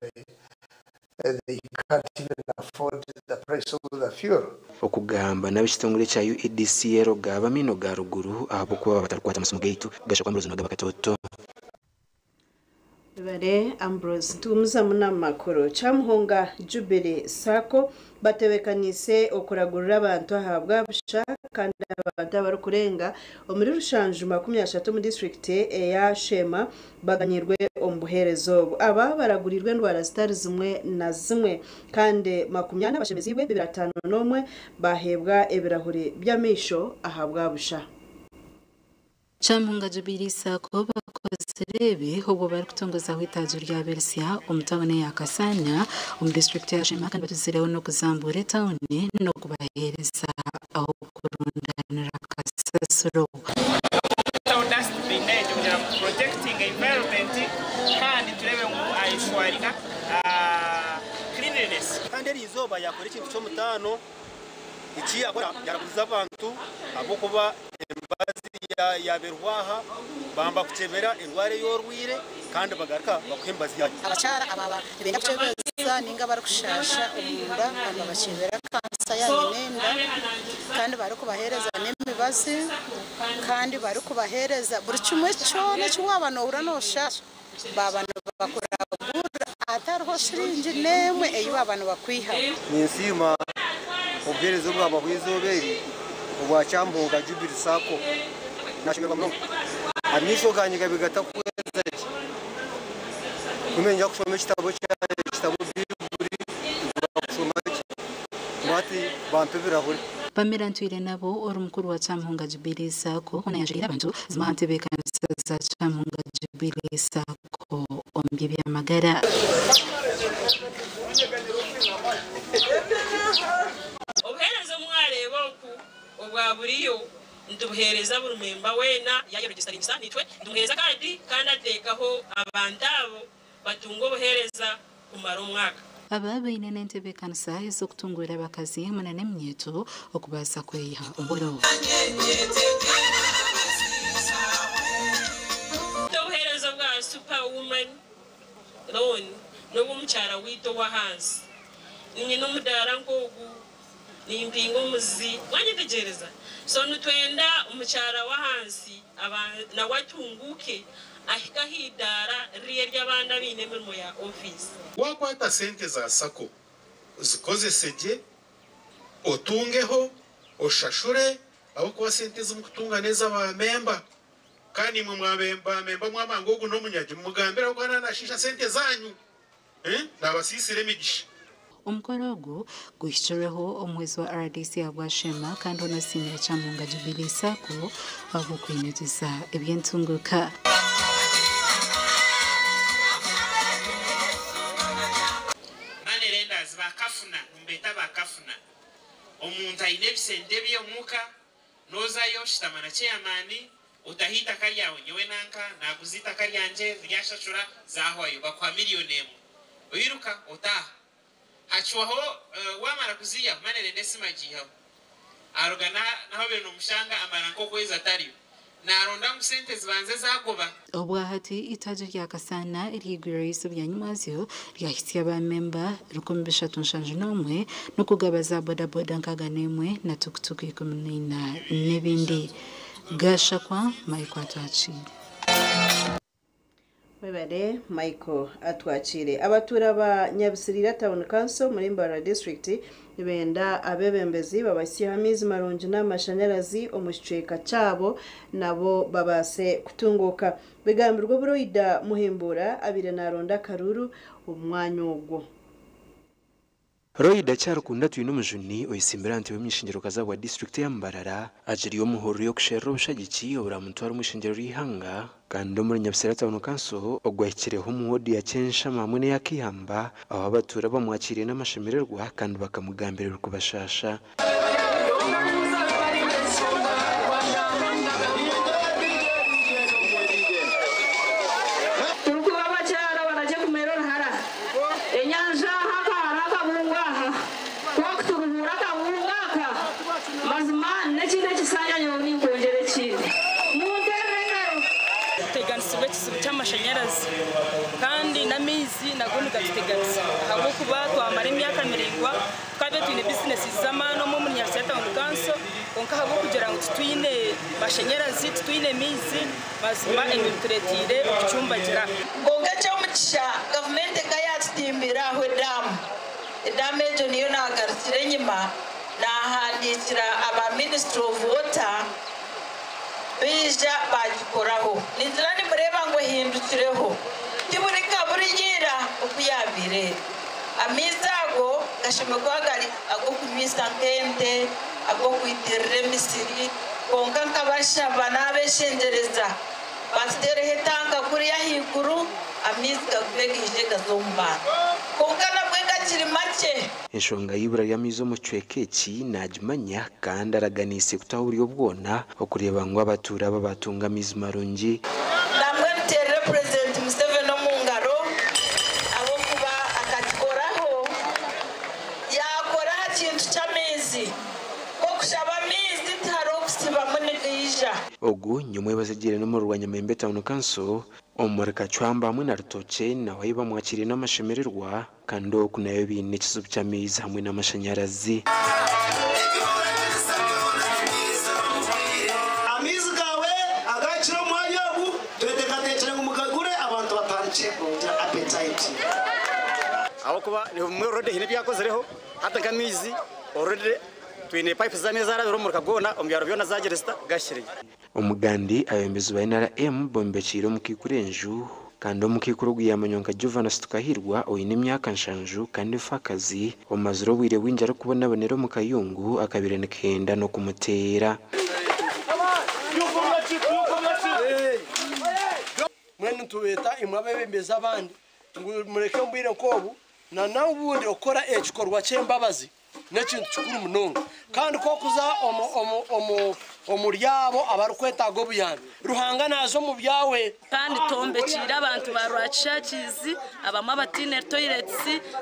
they can't even afford the price of the fuel. Okugamba n'ab'ekitongore kya UEDCL gaba mino ga ruguru ahabw'okuba batarikwata amasimu gaitu gasha kwambuza nagaba katoto. Bare Ambrose tumuzamu n'amakuru. Kyamuhunga Jubilee Sacco batebekanise okuragurira abantu ahabwa busha, kandi abantu abarikurenga omuri 730 mu district eya Shema baganyirwe omu buheereza obu. Aba baragurirwe endwara zitari zimwe na zimwe, kandi 40 bashemezibwe, 251 baheebwa ebirahuri by'amaisho ahabwa busha. Kyamuhunga Jubilee Sacco bakozire ebi obwo barikutongozaho itaagi rya Berisya omu tawuni ya Kasanya omu disitulikiti ya Shema, kandi batuzireho n'okuzambura etawuni n'okubaheereza aho kurundanira kasasiro. Dustbin egyo kugira ngu protecting environment, kandi turebe ngu ayishwarika cleanliness. Kandi eri izooba yakora ekintu ky'omutaano eki yakora, yaraguliza abantu ahabw'okuba embazi yaberwaha bamba kukyebera endwara ey'orwire, kandi bagaruka bakuha embazi yayo. Abakyara ababa nibenda kukyebeza ninga barikushasha omunda, babakyebera kansa ya nyinenda, kandi barikubaheereza n'emibazi, kandi barikubaheereza buri kimwe kyona eki waaba nohura noshasha, baba nibakuragura atariho shiringi n'emwe ei baba nibakwihaho. Ninsiima obuheereza obwaba bw'eizooba eri obwa Kyamuhunga Jubilee Sacco. Nashemererwa munonga, amaisho gangye gabe gatakweza gye, kumenya kushoma ekitabo ekitabo Bibuli kushoma gye bati bampa ebirahuri. Pamela Ntwire nabo ori mukuru wa Kyamuhunga Jubilee Sacco onayanjurira abantu zimwe aha ntebeekanisa za Kyamuhunga Jubilee Sacco omu by'ebyamagara. Obuheereza omwareba oku obwa buriyo nitubuheereza buri memba weena yayeregistaringisa nitwe, nitumuheereza kandi ateekaho abantu abo batunga obuheereza kumara omwaka. Aba baine n'entebeekanisa ez'okutungura abakazi hamwe n'emyeto okubaasa kweyiha oburo. Obuheereza bwa superwoman loan n'obw'omukyara waitu ow'ahansi, nyine omudaara nk'ogu nimpinga omuzi mwanyetegyereza, so nitwenda omukyara w'ahansi nawe atunguke ahike aha idaara ririya ery'abandi abaine emirimo ya ofiisi. Wakwata sente za SACCO zikozese gye, otungeho oshashure, ahabw'okuba sente ezimukutunga n'ez'abamemba, kandi imwe bamemba mwamanga ogu n'omunyagi mumugambire ahabw'okuba nanashiisha sente zanyu, nabasiisira emigisha. Omukoro ogu guhikirweho omuhwezi wa RDC ahabwa Shema, kandi onasiimire Kyamuhunga Jubilee Sacco ahabw'okwinegyeza eby'entunguka. Money lenders bakafuna, mbeta bakafuna. Omuntu aine ebisente bye omuka, nozayo shitama na chairman, utaha itaka ryawe, nyowe nanka naguza itaka ryanje ryashashura zahwayo bakuha miliyoni 1, oyiruka otaha hacuwaho wamara kuziyaho money lender simagihaho aruga naho biri nomushanga amara nk'okwezi atariyo naronda ngu sente zibanze zagoba. Obwahati itaagi rya Kasana eryigwire iso bya nyumazyo ryahitsya abamemba 371 n'okugaba za bodaboda 61 na tukutuku 14 n'ebindi. Gashakwa Michael Atwakire. Webale Michael Atwakire. Abatura ba Nyabisirira Town Council muri Mbarara District nibenda abebembezi babasyiha amaizi marungi n'amashanyarazi omu kicweka kyabo nabo babase kutunguka. Bigambirwa oburoida Muhimbura abire naronda akaruru omu mwanya ogwo. Roida Kyarukunda twine omujuni oyisimbira ntebe omwishengero kaza bwa district ya Mbarara agiriye omuhururu y'okusherura obushagiki oburamutwara omwishengero ry'ihanga, kandi omuri Nyabisera Town Council ogwahikireho omu wodi ya Kyenshama hamwe n'eya Kihamba, aho abatuura bamwakiriire n'amashemererwa kandi bakamugambira ebirikubashasha. Turikuba abakyara barajya kumera oruhara enyanja haka hariho akabungo aha kwokuturuhura akabungo aka mazima n'ekindi ekisanja nyowe ninkwongyera ekindi munterere engaro. Tuteganisibwa ekizibu ky'amashanyarazi, kandi n'amaizi nago nigatuteganisa ahabw'okuba twamara emyaka miraingwa tukabe twine bizinesi z'amaani omu omuri Nyabisera Town Council, kwonka ahabw'okugira ngu titwine mashanyarazi, titwine maizi, mazima ebyo bitureetiire okucumbagira. Kwonka eky'omutima Eky'omugisha gavumenti eka yaatutimbira aho edaamu. Edaamu egyo niyo naagarukire enyima naahandiikira aba Ministry of Water baija baagikoraho. Ningira nimureeba ngu ehindukireho. Tiburi nka buriya ira oku yaabaire eri. Amaizi ago gashemereire kuba gari ag'okunywisa nk'ente, ag'okwitirira emisiri, kwonka nkabashaba naabeshengyereza batuteereho etanka kuriya ahaiguru amaizi gagume gaije gaze omu bantu. Kwonka nabwe gakiri makye. Enshonga y'eibura ry'amaizi omu kicweka eki naagimanya kandi araganiise kutaho oburyo bwona okureeba ngu abatuura aba baatunga amaizi marungi. Nambwenu tuteerere Purezidenti Museveni omu ngaro ahabw'okuba akakikoraho, yaakora aha kintu ky'amaizi. Nk'okushaba amaizi tihariho kusibamu nigaija. Ogu nyomwebazo agiire n'omuri Rwanyamembe Town Council omuri Kacwamba hamwe na Rutookye naho ahi bamwakiire n'amashemererwa kandi oku nayo baine ekizibu ky'amaizi hamwe n'amashanyarazi. Amaizi gaawe agakira omwanya ogu tweteekateekire ngu mugagure abantu batandikye kugira appetite. Ahabw'okuba nibumwe already haine ebi yakozireho hati nk'amaizi already twine pipes z'amaizi arabire omu muruka gwona omu byaro byona zagira zita gahikireyo. Omugandi abeebembezi ba NRM bombekiire omukaikuru enju kandi omukaikuru ogu yaamanywa nka Jovanus Tukahirwa oine emyaka nshanju kandi efaakazi omazire obwire bwingi arikubonabonera omu kayungu akabaire nikahenda n'okumuteera. Mbwenu nitubeeta imwe abeebembezi abandi ngu mureke omu bwire nk'obu na n'obundi okukora ekikorwa ky'embabazi n'ekintu kikuru munonga. Kandi ku orikuza omuri abo abarikwetaaga obuyambi, Ruhanga naaza omu byawe. Kandi twombekiire abantu ba Rwakishakizi, abamwe abataine toilets,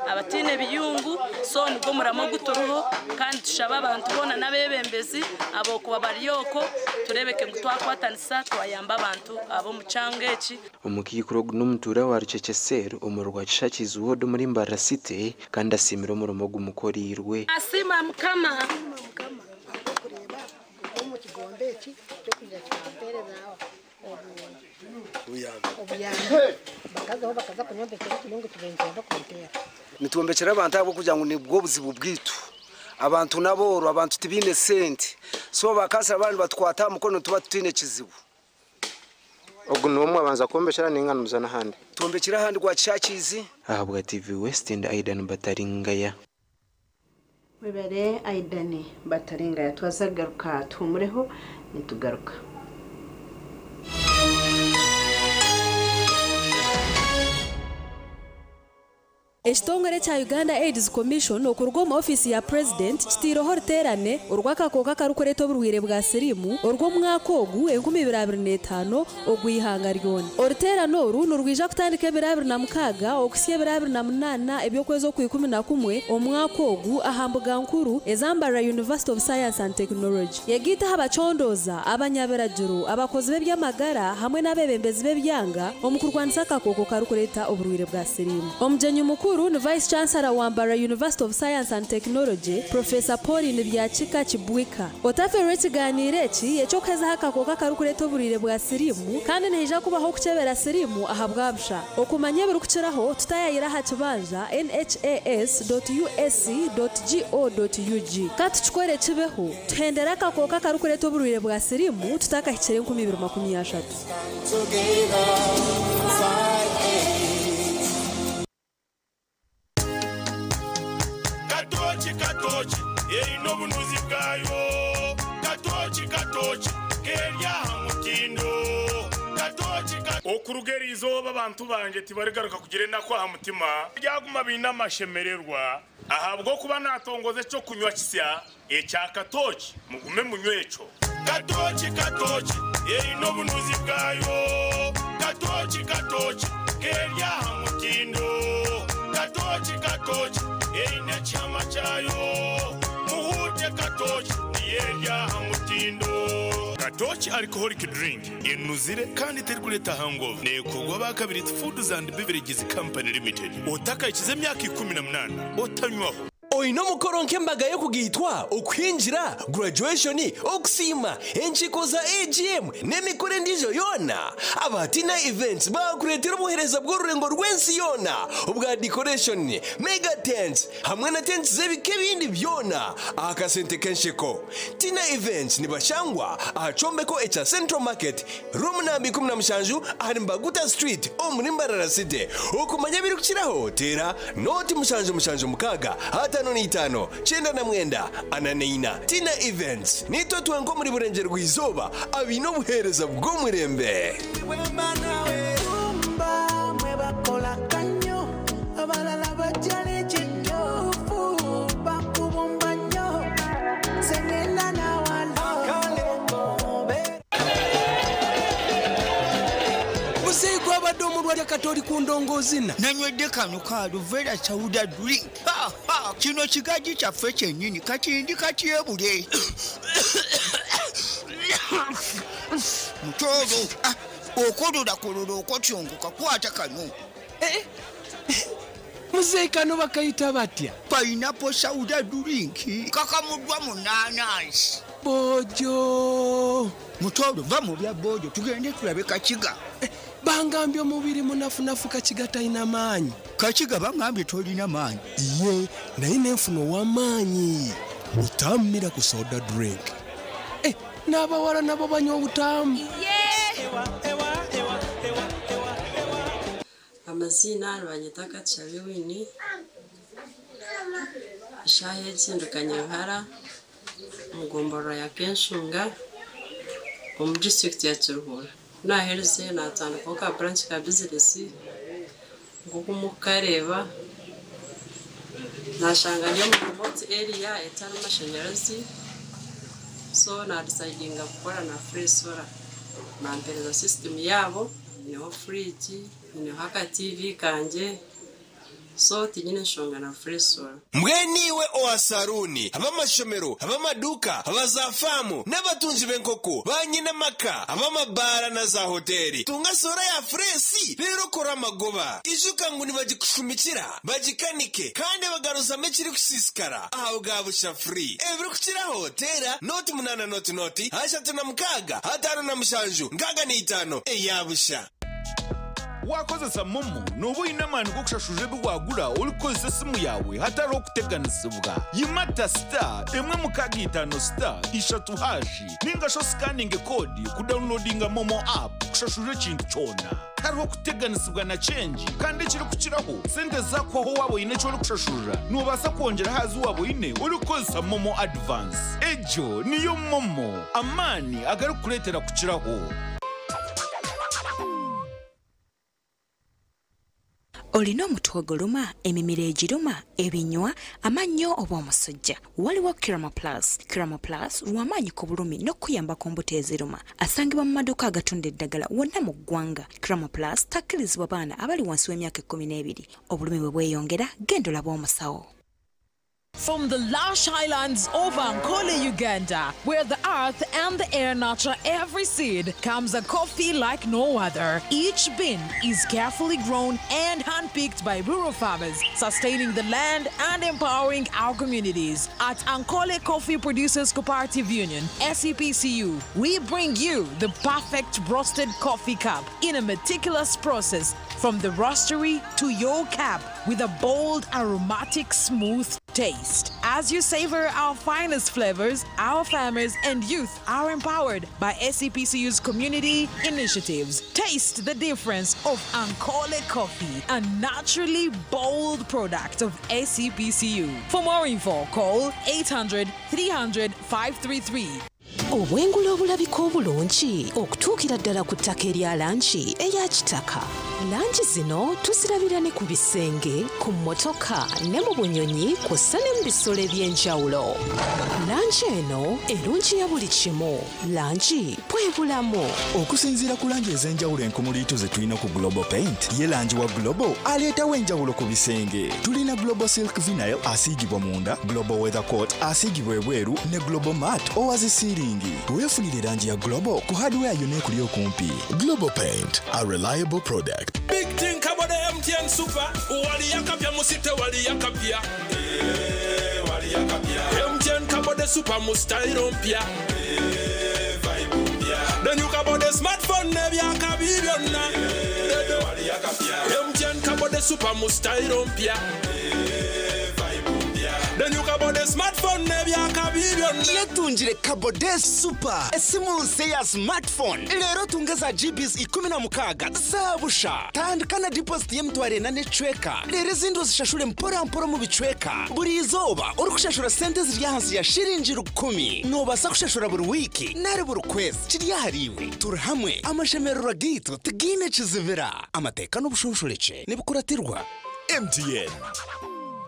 abataine biyungu, so nigwo muramwa ogu turiho kandi tushaba abantu boona n'abeebembezi ab'okuba bari okwo tureebeke ngu twakwatanisa twayamba abantu ab'omu kyanga eki. Omukaikuru ogu n'omutuura wa Rukyekye Cell omuri Rwakishakizi Ward omuri Mbarara City kandi asiimire omurimo ogumukoreirwe. Asiima Mukama. Nitwombekyera abantu ahabw'okugira ngu nibwo buzibu bwaitu. Abantu n'abooro, abantu tibaine sente. So bakansara baaba nibatukwata aha mukono nituba tutaine kizibu. Ogu niwe mwabanza kwombekyera ninga nimuza n'ahandi? Twombekyire ahandi Rwakishakizi. Ahabwa TV West ndi Aidan Bataringaya. Webare Aidan Bataringaya twaza kugaruka tuhumureho nitugaruka. Ekitongore ekya Uganda AIDS Commission okuruga omu ofiisi ya Purezidenti kitaireho oruteerane orw'akakooko akarikureeta oburwaire bwa siriimu orw'omwaka ogu 2025 ogw'eihanga ryona. Oruteerane oru nirwija kutandika ebiro 26 okuhitsya ebiro 28 eby'okwezi Okwikumi na kumwe omwaka ogu aha mbuga nkuru eza Mbarara University of Science and Technology. Yegaite aha bacondooza, abanyabiragiro, abakozi b'eby'amagara hamwe n'abeebembezi b'ebyanga omu kurwanisa akakooko karikureeta oburwaire bwa siriimu. Omugyenyi mukuru ni Vice Chancellor wa Mbarara University of Science and Technology, Professor Pauline Byakika Kibwika. Otafeerwa ekigaaniiro eki eky'okuhezaho akakooko akarikureeta oburwaire bwa siriimu kandi nihaija kubaho okukyebera siriimu ahabwa busha. Okumanya ebirikukiraho, tutayaayire aha kibanja nhas dot usc dot go dot ug. Ka tukikore kibeho, tuhendere akakooko akarikureeta oburwaire bwa siriimu tutakahikire 2030. Katooki katooki eine obunuzi bwayo Katooki katooki keri aha mutindo Katooki ka. Okuruga eri izooba abantu bangye tibarigaruka kugira enaku aha mutima, baryaguma baine amashemererwa, ahabw'okuba naatongoza eky'okunywa kisya ekya katooki, mugume munywe ekyo. Katooki katooki eine obunuzi bwayo Katooki katooki keri aha mutindo Katooki katooki eine ekihama kyayo Muhuute katooki niyo eri aha mutindo. Katooki Alcoholic Drink enuzire kandi terikureeta hangover neekorwa aba Kabiriti Foods and Beverages Company Limited. Otakahikize emyaka 18 otanywaho. Oine omukoro nk'embaga y'okugaitwa, okuhingira, graduation, okusiima, enkiiko za AGM n'emikoro endiijo yoona? Aba Tina Events baakureetera obuheereza bw'orurengo rw'ensi yoona obwa decoration, mega tents hamwe na tents z'ebika ebindi byona aha kasente k'ensheko. Tina Events nibashangwa aha kyombeko ekya Central Market, Room namba 17 ahari Mbaguta Street omuri Mbarara City. Okumanya ebirikukiraho teera noti 776 55 99 44. Tina Events, Nitwe twenka omuri Burengyerwa Izooba abaine obuheereza bw'omurembe. Muzeeyi gwabadde omulwadde kati oli ku ndongoozina. Nanywedde kano ka Aluvera Sauda drink. Ha, ha, kino kigaji kyaffe kyennyini kati ndi katyebule. Mutooro, ah, okololakololo okotyongoka kwata kano. Eh, Muzeeyi kano bakayita batya? Pineapple Sauda drink kakamuddwa mu naanansi. Bojo. Mutooro va mu bya bojo tugende tulabe Kakiga. Eh, bangambye omubiri munafunafu Kakiga talina maanyi. Kakiga bangambye tolina maanyi. Ye naye nenfuna ow'amaanyi. Butamu Miracle Soda drink. Eh, n'abawala nabo banywa obutamu. Amaziina nibanyeta Katushabe Winnie, eshaaha egi ndi Kanyaruhara omu gomborora ya Kenshunga omu disiturikiti ya Kiruhura. Ku naaherize naatandikaho ka buranki ka bizinesi nk'oku murikukareeba, naashanga ndi omu remote area etarimu mashanyarazi so naadisayidinga kukora na free solar. Bampereza sisitimu yaabo, nyineho furiigi, nyineho aka TV kangye so tinyine nshonga na free solar. Mbwenu iwe owa saruuni, ab'amashomero, ab'amaduuka, aba za faamu n'abatungi b'enkoko, ba nyinamaka, ab'amabaara na za hoteeri, tunga soora ya fureesi reero okore amagoba. Ijuka ngu nibagikushumikira, bagikanike kandi bagaruzamu ekirikusiisikara aha bwa busha free. Ebirikukiraho teera noti munaana noti noti 36 57 65 eya busha. Waakozesa MoMo nooba oine amaani g'okushashurira ebi waagura orikukozesa esimu yaawe hatariho kuteganisibwa. Yimata star emwe mukaaga itaano star ishatu hashi nainga shi osikaninge koodi kudawunilodinga MoMo app kushashurira ekintu kyona. Tihariho kuteganisibwa na kyengi kandi ekirikukiraho, sente zaakuhwaho waaba oine eki orikushashurira, noobaasa kwongyera aha zi waaba oine orikukozesa MoMo Advance. Egyo niyo MoMo, amaani agarikukureetera kukiraho. Olina omutwe oguluma, emimiro egiruma, ebinywa, amannyo oba omusujja? Waliwo Kirama Plus. Kirama Plus lw'amaanyi ku bulumi n'okukuyamba ku mbuto eziruma. Asangibwa mu maduuka agatunda eddagala wonna mu ggwanga. Kirama Plus takkirizibwa baana abali wansi w'emyaka ekkumi n'ebiri. Obulumi bwe bweyongera, genda olabe omusawo. From the lush highlands of Ankole, Uganda, where the earth and the air nurture every seed, comes a coffee like no other. Each bean is carefully grown and handpicked by rural farmers, sustaining the land and empowering our communities. At Ankole Coffee Producers Cooperative Union, SEPCU, we bring you the perfect roasted coffee cup in a meticulous process from the roastery to your cup with a bold, aromatic, smooth taste. As you savor our finest flavors, our farmers and youth are empowered by SEPCU's community initiatives. Taste the difference of Ankole coffee, a naturally bold product of SEPCU. For more info, call 800 300 533. Obwengula obulabika obulungi okutuukira ddala ku ttaka erya langi eya kitaka. Langi zino tuzirabira ne ku bisenge, ku mmotoka ne mu bunyonyi kw'ossa ne mu bisolo eby'enjawulo. Langi eno erungi ya buli kimu. Langi bwe bulamu. Okusinziira ku langi ez'enjawulo enkumuliitu ze tulina ku Global Paint, ye langi wa Global aleetawo enjawulo ku bisenge. Tulina Global Silk Vinyl asiigibwa munda, Global Weather Coat asiigibwa ebweru ne Global Mat owa zisiiringi. Weefunire langi ya Global ku hardware yonna ekuli okumpi. Global Paint, a reliable product. Big thing about the MTN Super. Wali yakapya musite wali yakapya. MTN kabode super mu style mpya. The new kabode smartphone n'ebyakabi byonna. MTN kabode super mu style mpya. The new kabode smartphone n'ebyakabi byonna. Yetungire Kabode Super, esimu nse ya smartphone. Leero tunge za GBs 16 zabusha. Tandika na deposit y'emitwaro 4 n'ecweka, leero ezindi ozishashure mpora mpora omu bicweka. Buri izooba orikushashura sente ziri ahansi ya shiringi 1000, noobaasa kushashura buri wiiki nari buri kwezi. Kiri ahariiwe. Turi hamwe, amashemererwa gaitu tigaine kizibira. Amateeka n'obushonshorekye nibikuratirwa. MTN.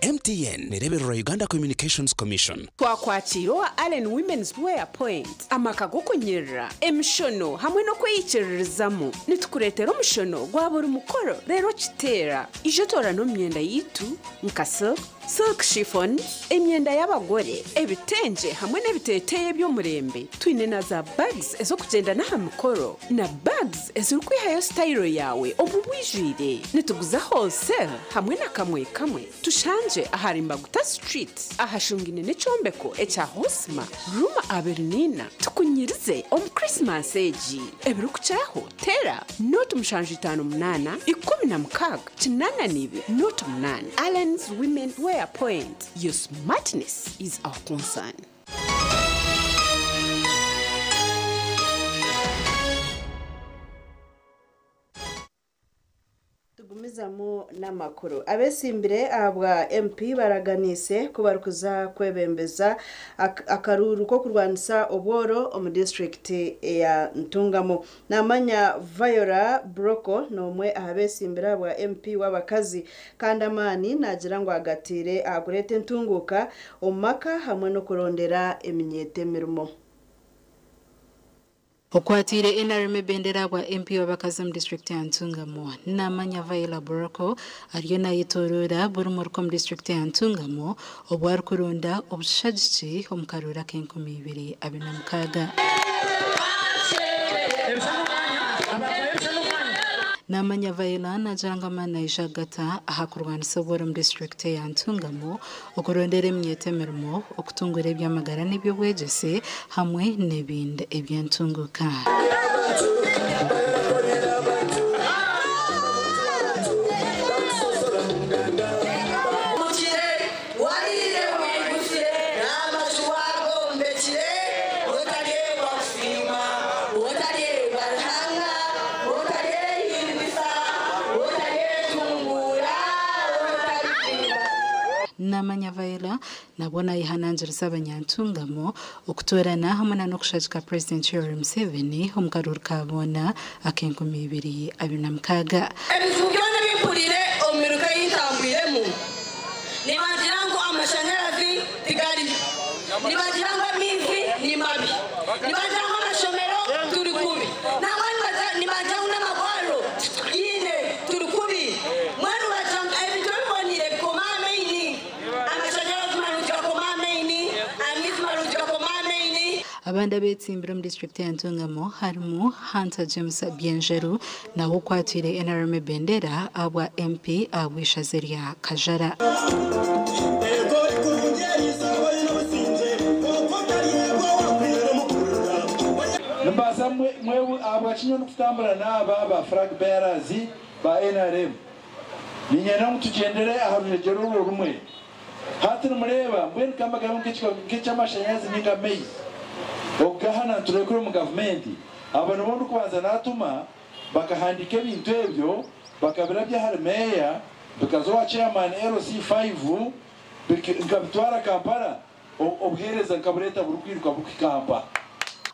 MTN nereberera Uganda Communications Commission. Twakwakira owa Allen Women's Wear Point, amaka g'okunyerera emishono hamwe n'okweyikiririzamu. Nitukureetera omushono gwa buri mukoro, rero kiteera ijo toorana omu myenda yitu nka silk, silk chiffon, emyenda y'abagore, ebitengye hamwe n'ebiteeteeyi eby'omurembe. Twine na za bags ez'okugyenda n'aha mikoro na bags ezirikwihayo sitayiro yaawe omu bwijwire. Nituguza wholesale hamwe na kamwe kamwe. Tushangye ahari Mbaguta Street, ahashungine n'ekyombeko ekya Hosma, Ruma Abernina. Tukunyirize omu Christmas egi. Ebirikukiraho tera 0758 16 82 08. Allen's Women Wear Point. Your smartness is our concern. Tugumizamu n'amakuru. Abesimbire ahabwa MP baraganise ku barikuza kwebembeza akaruru ko kurwanisa obworo omu disitulikiti ya Ntungamo. Namanya Viola Broko n'omwe aha besimbire ahabwa MP w'abakazi, kandi amaani nagira ngu agatire ahakureeta entunguka omu maka hamwe n'okurondera eminyeeto emirimo. Okwatire NRM ebendera bwa MP w'abakazi mu district ya Ntungamo, Namanya Viola Boroko, ariyo nayetorora buri muruko mu district ya Ntungamo obwo arikurunda obushagiki omu karura k'e2026. Namanya Viola nagira ngu amaani naija kugata aha kurwanisa obworo mu district ya Ntungamo, okurondera eminyeeto emirimo, okutungura eby'amagara n'eby'obwegyese hamwe n'ebindi eby'entunguka. Namanya Viola nabwo nayehanangiriza abanyantungamo okutoorana hamwe na n'okushagika President Yoweri Museveni omu karuru ka boona ak'e2026. Ebizibu byona bimpurire omu miruka eyintambwiremu, nibagira ngu amashanyarazi tigariyo, nibagira ngu amaizi ni mabi, nibagira ngu amashomero turi kubi, nangwa nibagira ngu n'amagwariro titugiine turi kubi. Mbwenu bagira ngu ebintu ebiboniire bikoma amaini, amashanyarazi marungi gakoma amaini, amaizi marungi gakoma amaini. Abandi abetsimbire omu district ya Ntungamo harimu Hunter James Byenjeru nawe okwatire NRM ebendera ahabwa MP ahabw'ishaza rya Kajara. Nimbaasa ahabwa kinyo n'okutambura n'aba ba flag bearers ba NRM, niinyenda ngu tugyendere aha rujegyere orwo rumwe. Hati nimureeba mbwenu kambagaho nk'eky'amashanyarazi ninga amaizi okugahana niturekura omu gavumenti. Abo nibo ndikubanza naatuma bakahandiika ebintu ebyo bakabirabya ahari meeya, bikaza owa chairman LC5, nkabitwara Kampala, obuheereza nkabureeta burikwiruka burikukampa.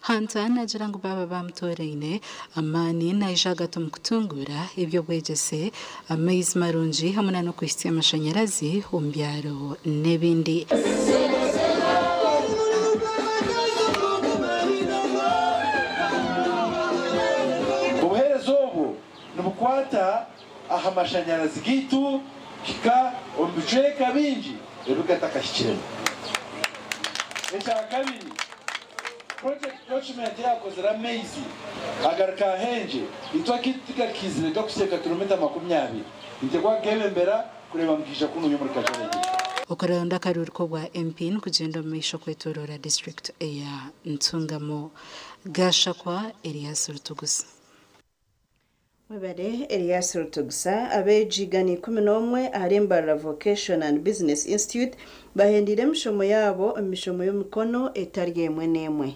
Hunter nagira ngu baba bamutoraine amaani naija agata omu kutungura eby'obwegyese, amaizi marungi hamwe na n'okuhitsya amashanyarazi omu byaro n'ebindi. Obuheereza obwo nibukwata aha mashanyarazi gaitu hika omu bicweka bingi ebigatakahikiremu. Ekya kabiri, project document yakozire amaizi agaruka ahenje, itwe akitu tikakizire gakusiika kilomita 20, nitekwa kugebembera kureba ngu kiija kunuya omuri Kajara. Okuronda akaruru k'obwa MP nikugenda omu maisho kwetoroora district eya Ntungamo. Gashakwa Elias Rutugusa. Mwebare Elias Rutugusa. Abeegi 111 ahari Mbarara Vocation and Business Institute bahendeire emishomo yaabo omu mishomo y'emikono etari emwe n'emwe.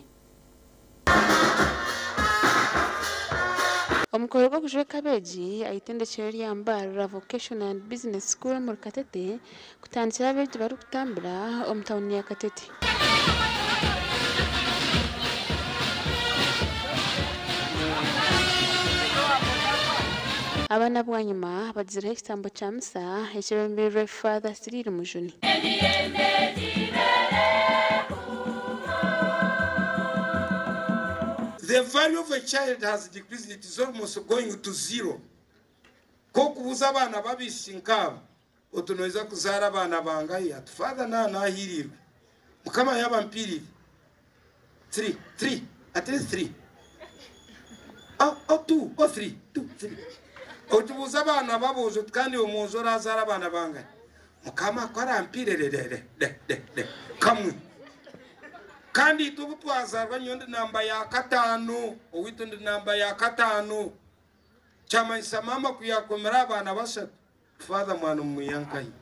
Omukoro gw'okujweka abeegi aha itendekyero rya Mbarara Vocational and Business School omuri Katete kutandikire abeegi barikutambura omu tauni ya Katete. Aba na bwanyima bagizireho ekitambo kya misa ekyebembeirwe Father Cyril Mujuni. The value of a child has decreased, it is almost going to zero. Kokubuza abaana babisi nkaabo oti noija kuzaara abaana bangahi ati father na nahirirwe mukama yaba mpirire 3 3 at least 3 oh, oh 2 oh 3 2 3 otubuza abaana babuuza oti kandi omwojo orazaara abaana bangahi mukama ko arampirire de de de de de kamwe kandi itwe obu twazarwa nyowe ndi namba ya katano owaitu ndi namba ya katano kyamanyisa maama ku yakomera abaana bashatu father mwana omumwiyankahi.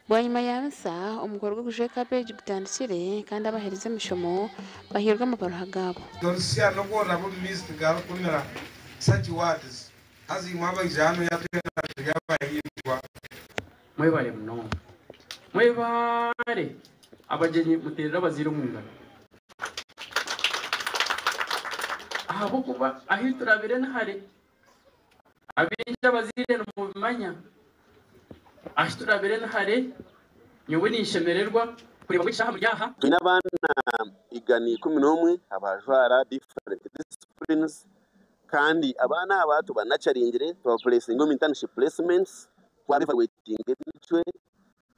Bwanyima ya misa, omukoro gw'okujweka abeegi gutandikire kandi abaherize emishomo bahairwe amabaruha gaabo. Dorsia nobu oraba omu maizi tigarikumira such words haza imwe abaija hanu yatwena turi abahindwa. Mwebare munonga. Mwebare! Abagyenyi muteerere abazaire omu ngaro. Ahabw'okuba ahu turabire ni hare. Abaingi abazaire nimubimanya. Ahu turabire ni hare, nyowe ninshemererwa kureeba ngu ekishaaha muri aha. Twine abaana 111 abajwara different disciplines kandi abaana aba tubanacharingire tubapulesinga omu internship placements, twabevaluatinga emicwe,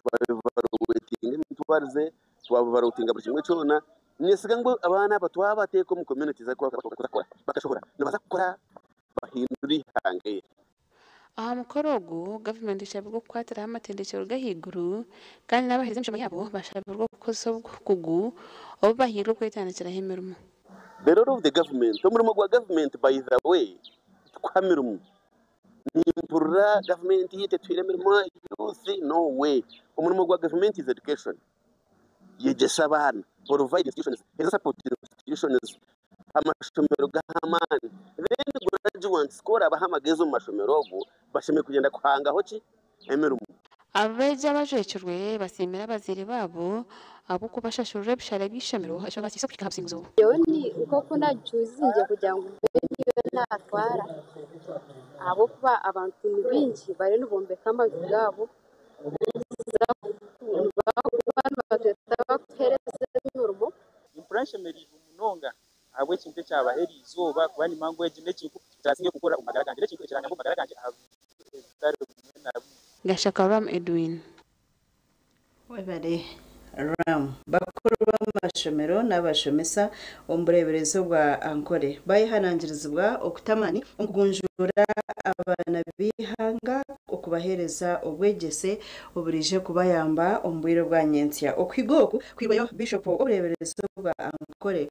twabevaluatinga emitwarize, twabevaluatinga buri kimwe kyona. Ninyesiga ngu abaana aba twabateeka omu communities ahu barikukora bakashohora nibaza kukora bahindure eihanga eri. Aha mukoro ogu, gavumenti eshabirwe okukwatiraho amatendekyero g'ahaiguru kandi n'abaherize emishomo yaabo bashabirwe okukozesa obukugu obu bahairwe okwetandikiraho emirimo. The role of the government, omurimo gwa government by the way tikuha mirimo. Nimpurira government tetuhaire emirimo youth no way. Omurimo gwa government is education. Yegyesa abaana, provide institutions, hereza support institutions, amashomero gaha amaani. Then graduates ku orabaha amagezi omu mashomero ogo bashemereire kugyenda kuhangaho ki? Emirimo. Abeegi abajwekirwe basiimire abazaire baabo ahabw'okubashashurira ebishare by'eishomero ekibabaasiise kuhika aha businguzi obu. Nyowe ni nk'oku nagicuzinge kugira ngu mbe niyo naatwara ahabw'okuba abantu ni baingi bariyo nibombeka amaju gaabo nibatweta bakutuheereza emirimo. Nimpurira nshemereirwe munonga ahabw'ekintu ekyabaho eri izooba kuba nimanya ngu egi n'ekintu ekirasinga kukora omu magara gangye n'ekintu ekiranyamba omu magara gangye aha bitari bimwe na bimwe. Gashaka Ram Edwin. Webare Ram. Bakuru b'amashomero n'abashomesa omu bureeberezi obwa Ankole bayehanangirizibwa okuta amaani omu kugunjuura abaana b'eihanga okubaheereza obwegyese oburaije kubayamba omu bwire bwa nyentsya. Okuhiga oku kwirweyo Bishop w'obureeberezi obwa Ankole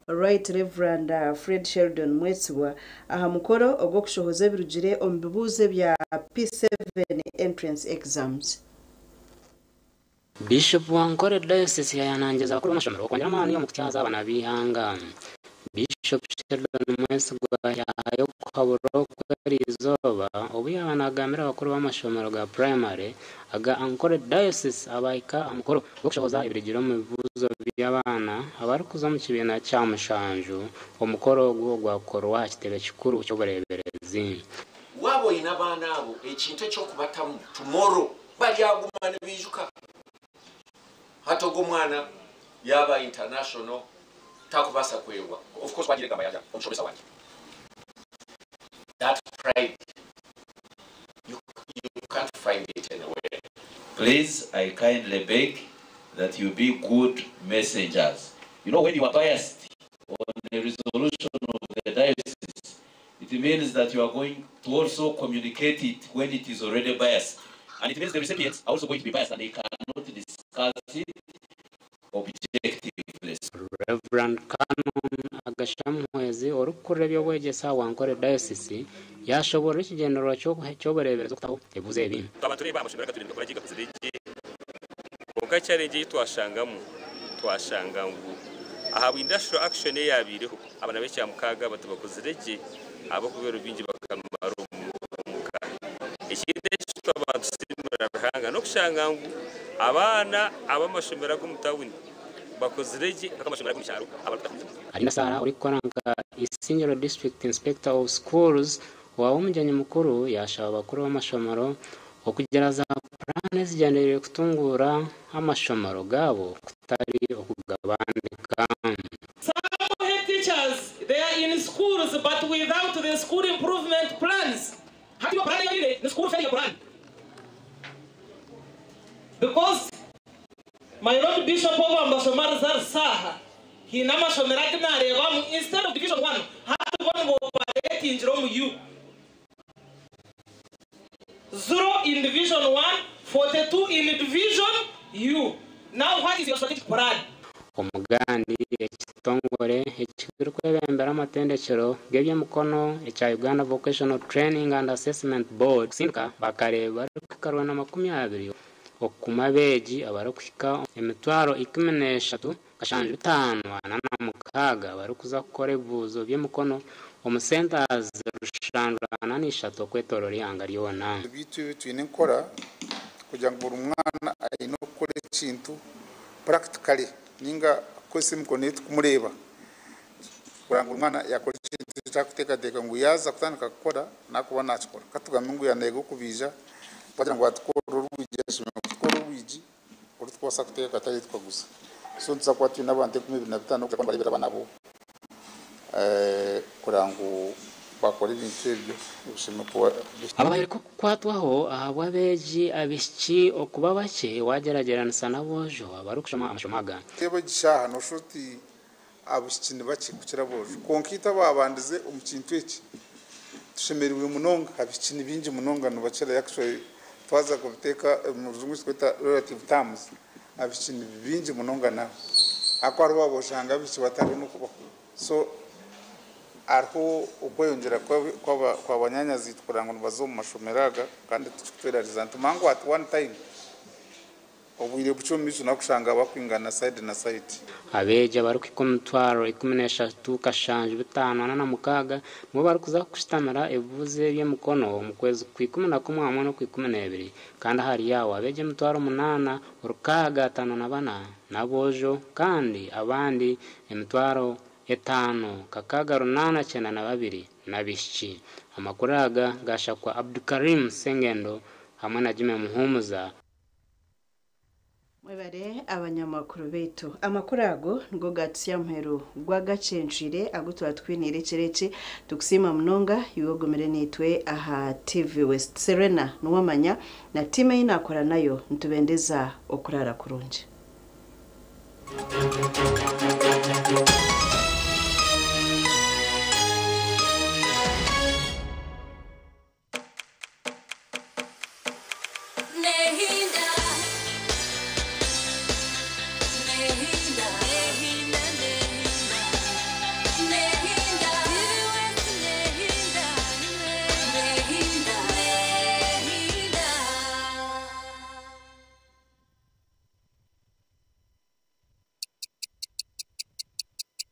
Right Reverend Fred Sheldon Mwesigwa aha mukoro ogw'okushohoza ebirugire omu bibuuzo ebya P7 entrance exams. Bishop wa Ankole Diocese yayanangiza abakuru b'amashomero okwongyera amaani omu kutyaza abaana b'eihanga. Bishop Sheldon Mwesigwa yahayo okuhabura oku eriizooba obu yaaba naagambira abakuru b'amashomero ga primary aga Ankole Diocese abahika aha mukoro gw'okushohoza ebirugire omu bibuuzo by'abaana abarikuza omu kibiina kya mushanju. Omukoro ogu gwakorwa aha kitebe kikuru ky'obureeberezi. Waaba oine abaana abo ekintu eky'okubatamu tomorrow baryaguma nibiijuka. Hati ogwo omwana yaaba international takubaasa kwebwa. Of course wagira egamba yaja omushomesa wangye. That pride you can't find it anywhere. Please, I kindly beg that you be good messengers. When you are biased on the resolution of the diocese, it means that you are going to also communicate it when it is already biased. And it means the recipients are also going to be biased and they can discuss it objectively. Reverend Canon Agashamuhwezi orikukurira eby'obwegyese wa Ankole Diocese yashoborera ekigendererwa ky'obureeberezi okutaho ebibuuzo ebi. Abantu reba amashomero agaturire nigakora gye gakozire gye, kwonka challenge ei twashangamu, twashanga ngu ahabwa industrial action eyabaireho, abaana b'ekyamukaaga batibakozire gye ahabw'okuba ebiro bingi bakamara omuka. Ekindi eki twaba nitusiimira Ruhanga n'okushanga ngu abaana ab'amashomero ag'omu tawuni bakozire gye nk'amashomero ag'omu kyaro abarikutaho. Arinda Sarah orikukora nka Isingiro District Inspector of Schools owaaba omugyenyi mukuru yashaba abakuru b'amashomero okugira za puraani ezigyendereire kutunguura amashomero gaabo kutari okugabandika. Some head teachers, they are in schools but without the school improvement plans. Hati plan yine ni school failure plan. Because my Lord Bishop of Ambasomar Zar Saha, he namashomero aginarebamu instead of division 1, hati bona operate in Jerome U. 0 in division 1, 42 in division U. Now what is your strategic plan? Omugandi ekitongore ekirikwebembera amatendekero g'ebyemikono ekya Uganda Vocational Training and Assessment Board kusinduka bakareeba barikuhika 120 okukuma abeegi abarikuhika 13,546 barikuza kukora ebibuuzo by'emikono omu centers 743 okwetorora ihanga ryona. Ebitu ebi twine nkora kugira ngu buri mwana aine okukora ekintu practically ninga kukozesa emikono ye tukumureeba kugira ngu omwana yakora ekintu ekyakuteekateeka ngu yaaza kutandika kukora nakuba nakikora. Katugambe ngu yaneega okubiija twagira ngu atukore orwigi, ashemereire kutukora orwigi orutukubaasa kuteeka atari tukaguza. So nituza kuba twine abantu 25 kugira ngu bareebere abaana bo kugira ngu bakora ebintu ebyo ebishemereire kuba. Ababaire kukwatwaho ahabw'abeegi abaishiki okuba bakye wagyeragyeranisa n'aboojo abarikushoma amashomo aga. Reeba egi shaaha noshusha oti abaishiki ni bakye kukira aboojo, kwonka itwe ababandize omu kintu eki tushemereirwe munonga, abaishiki ni baingi munonga nibakira. Actually twaza kubiteeka omu rujungu tweta relative terms, abaishiki ni baingi munonga naabo ahakuba hariho aboshanga abaishiki batariho n'okubaho. So hariho okweyongyera kwa banyaanyazi-itwe kugira ngu nibaza omu mashomero aga kandi tikitwerariza nti mangu at one time obwire bukye omu maisho nakushanga bakwingana side na side. Abeegi abarikuhika 13,746 nibo barikuza kushitamira ebibuuzo eby'emikono omu kwezi kwa 11 hamwe n'okwa 12, kandi ahari abo abeegi 8,654 n'aboojo kandi abandi 5,692 n'abaishiki. Amakuru aga gashakwa Abdukarim Sengendo hamwe na Jimmy Muhumuza. Mwebare abanyamakuru baitu. Amakuru ago nigo gatusya muheru gwagacencwire ago tuba twiniire ekiro eki. Tukusiima munonga iwe ogumire niitwe aha TV West. Serena niwamanya na tiimu ei naakora nayo nitubendeza okurara kurungi. Nehinda, Nehinda, Nehinda, Nehinda, Nehinda, Nehinda, Nehinda.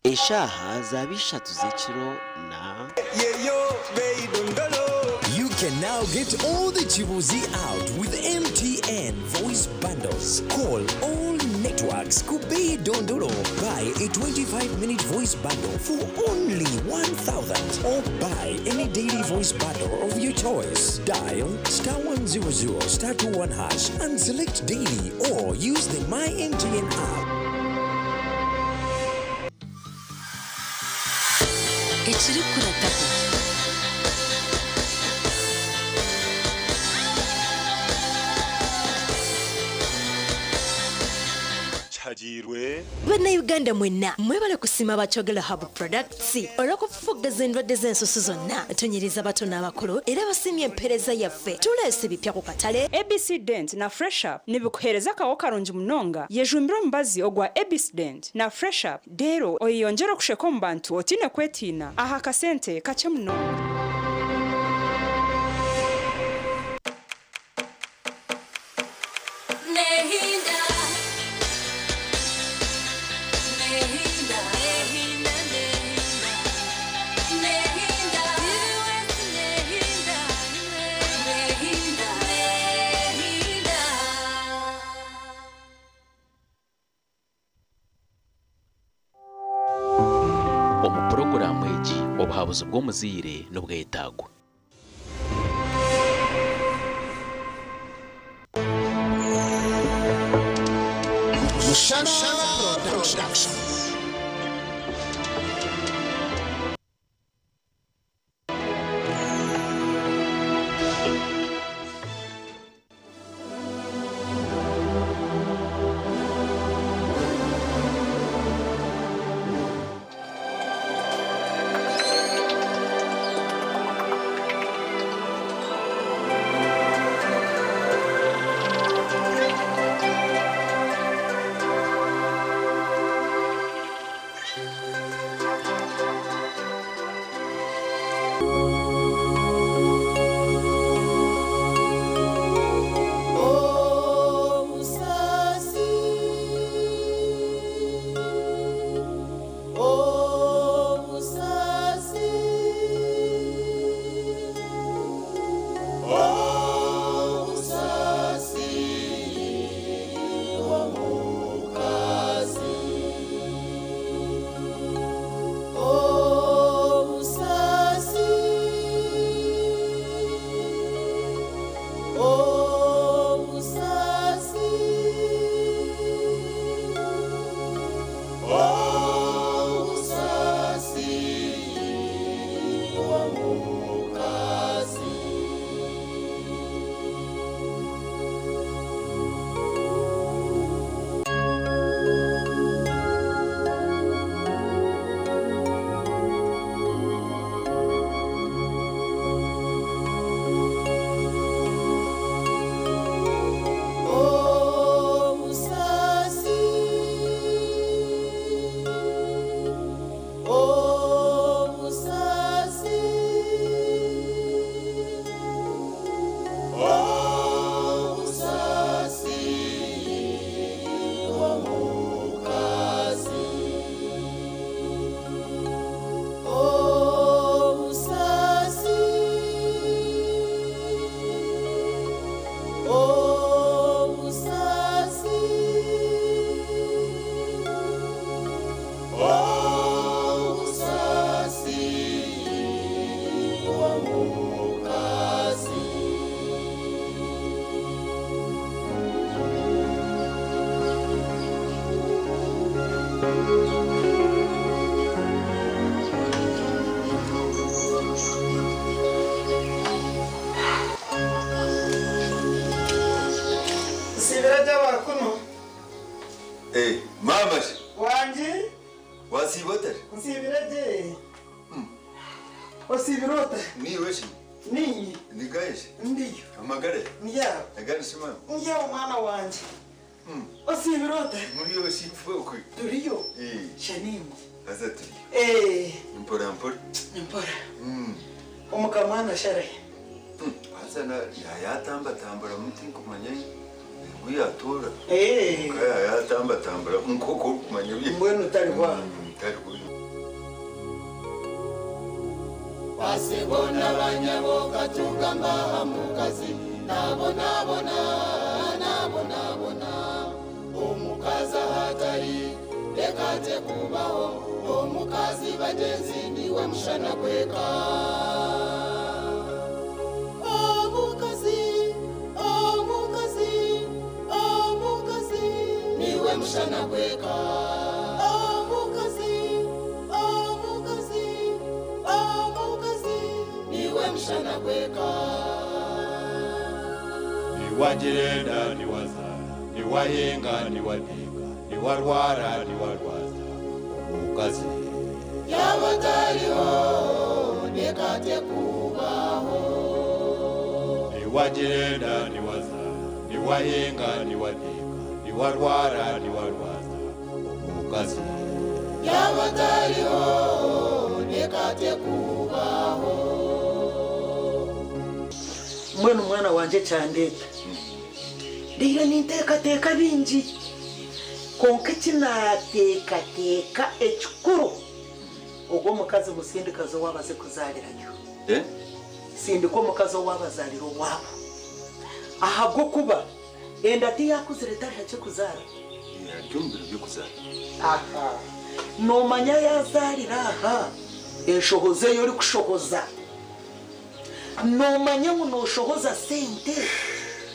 Eshaaha zaba 3 z'ekiro na You can now get all the Chibuzi out with MTN voice bundles. Call all networks. Kubei Dondolo. Buy a 25-minute voice bundle for only 1,000 or buy any daily voice bundle of your choice. Dial *100 *21# and select daily or use the My MTN app. Ekirikurataho. Kihagirwe. Bannayuganda mwenna mwebale kusiima Bakyogero Hub Products olw'okufufuggaza endwadde z'ensusu zonna. Tunyiriza bato n'abakulu era basiimye empeereza yaffe. Tuleese bipya ku katale. ABC Dent na Fresh Up nibikuhereza akawo karungi munonga. Yejumbire omubazi ogwa ABC Dent na Fresh Up rero oyeyongyere okusheka omu bantu otiine kwetiina aha kasente kakye munonga. Nehinda, nehinda, nehinda, nehinda, nehinda, nehinda, nehinda. Omu puroguraamu egi obuhabuzi bw'omuzaire n'obwetagwa. Mushana Production. Sibira by'abakuno. Eh, mama she, Wangi. Wasiba otari? Nsibira gye. Osibira ota? Niiwe shi? Ninye. Nikaye shi? Ndiyo. Amagare? Ndyaho. Agari shi mama? Ndyaho mwana wangye. Osibira ota? Muriyo shi fokwe. Turiyo. Eh. Shaningi. Haza turiyo. Eh. Mpora mpora. Mpora. Omukamana sharaye. Haza na yayatambatambura muti nkumanya ngu yatora. Eh. Yayatambatambura nkoko kumanya bye. Mbwenu tari kwa. Tari kwa. Basibona banyaboka tugamba mukazi nabonabona nabonabona omukazi ahatari reka tekubaho omukazi bagenzi niwe mushana gweka. Omukazi, omukazi, omukazi niwe mushana gweka. Omukazi, omukazi, omukazi niwe mushana gweka. Niwagirenda niwazara niwahinga niwateeka. niwarwara niwarwaza omukazi Yaba atariho nekate kubaho. Niwagenda niwazara niwahinga niwanika niwarwara niwarwaza omukazi Yaba atariho nekate kubaho. Mbwenu mwana wanje kyandeta ndeire ninteekateeka bingi konka ekinateekateeka ekikuru ogwo omukazi musindikazi owabaze kuzaalirayo sindika omukazi owabazaalira owaabo ahabw'okuba enda tiyakuzire tari hakye kuzaara. Byombi byokuzara. Aha nomanya yazaalira aha enshohoza eyo orikushohoza nomanya ngu noshohoza sente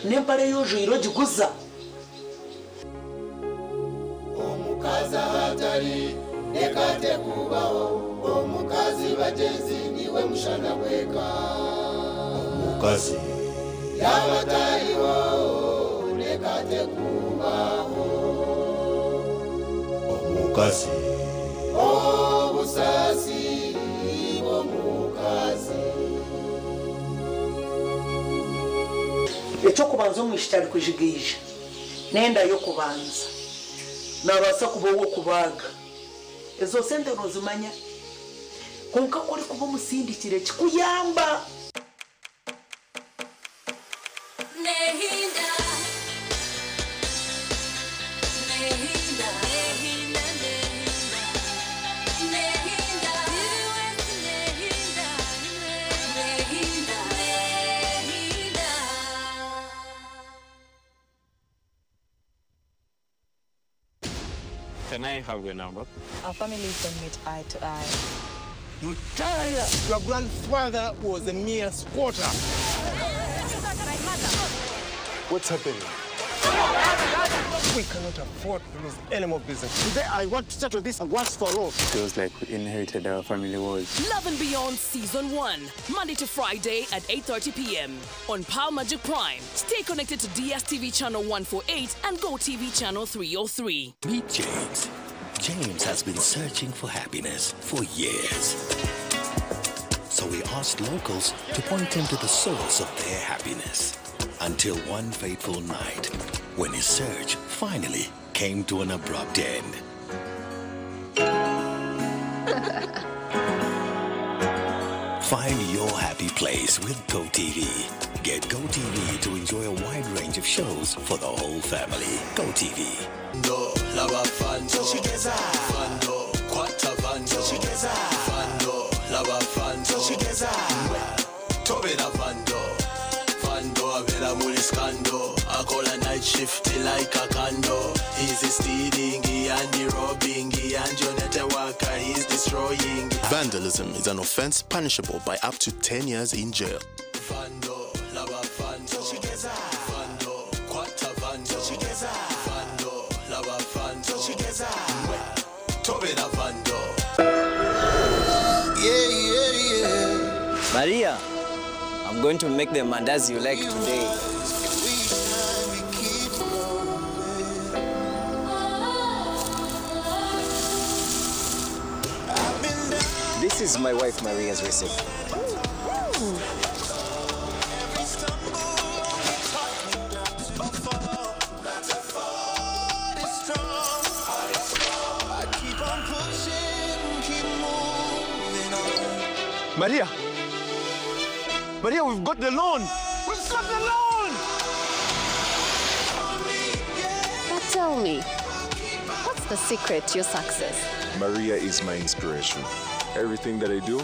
n'empare yojwire ogiguza. Omukazi ahatari nekate kubaho. Omukazi bagenzi niwe mushana gweka. Omukazi Yaba atariho nekate kubaho. Omukazi Obusasi bw'omukazi. Ekyokubanza omwishiki ari kujigaija n'enda y'okubanza nabaasa kuba ow'okubaaga ezo sente nozimanya konka kuri kuba omusindikire kikuyamba. Nehinda, nehinda, nehinda, nehinda, nehinda, nehinda, nehinda. Can I have your number? Our families don't meet eye to eye. Mutaya, your grandfather was a mere squatter. What's happening? We cannot afford to lose any more business. Today, I want to settle this once for all. Feels like we inherited our family woes. Love and Beyond Season 1, Monday to Friday at 8:30 p.m. on Power Magic Prime. Stay connected to DSTV Channel 148 and GoTV Channel 303. Meet James. James has been searching for happiness for years. So we asked locals to point him to the source of their happiness. Until one fateful night, when his search finally came to an abrupt end. Find your happy place with GoTV. Get GoTV to enjoy a wide range of shows for the whole family. GoTV. Vando, lava vando, vando, kwata vando, vando, lava vando, tobera vando, vando abera muli scandal, akola night shift like a candle. He's stealing and he robbing and your network he's destroying. Vandalism is an offense punishable by up to 10 years in jail. Vando, lava vando, vando, kwata vando, vando, lava vando, tobera vando. Yeah, yeah, yeah. Maria, I'm going to make the mandazi you like today. This is my wife Maria's recipe. Maria! Maria, we've got the loan! We've got the loan! But tell me, what's the secret to your success? Maria is my inspiration. Everything that I do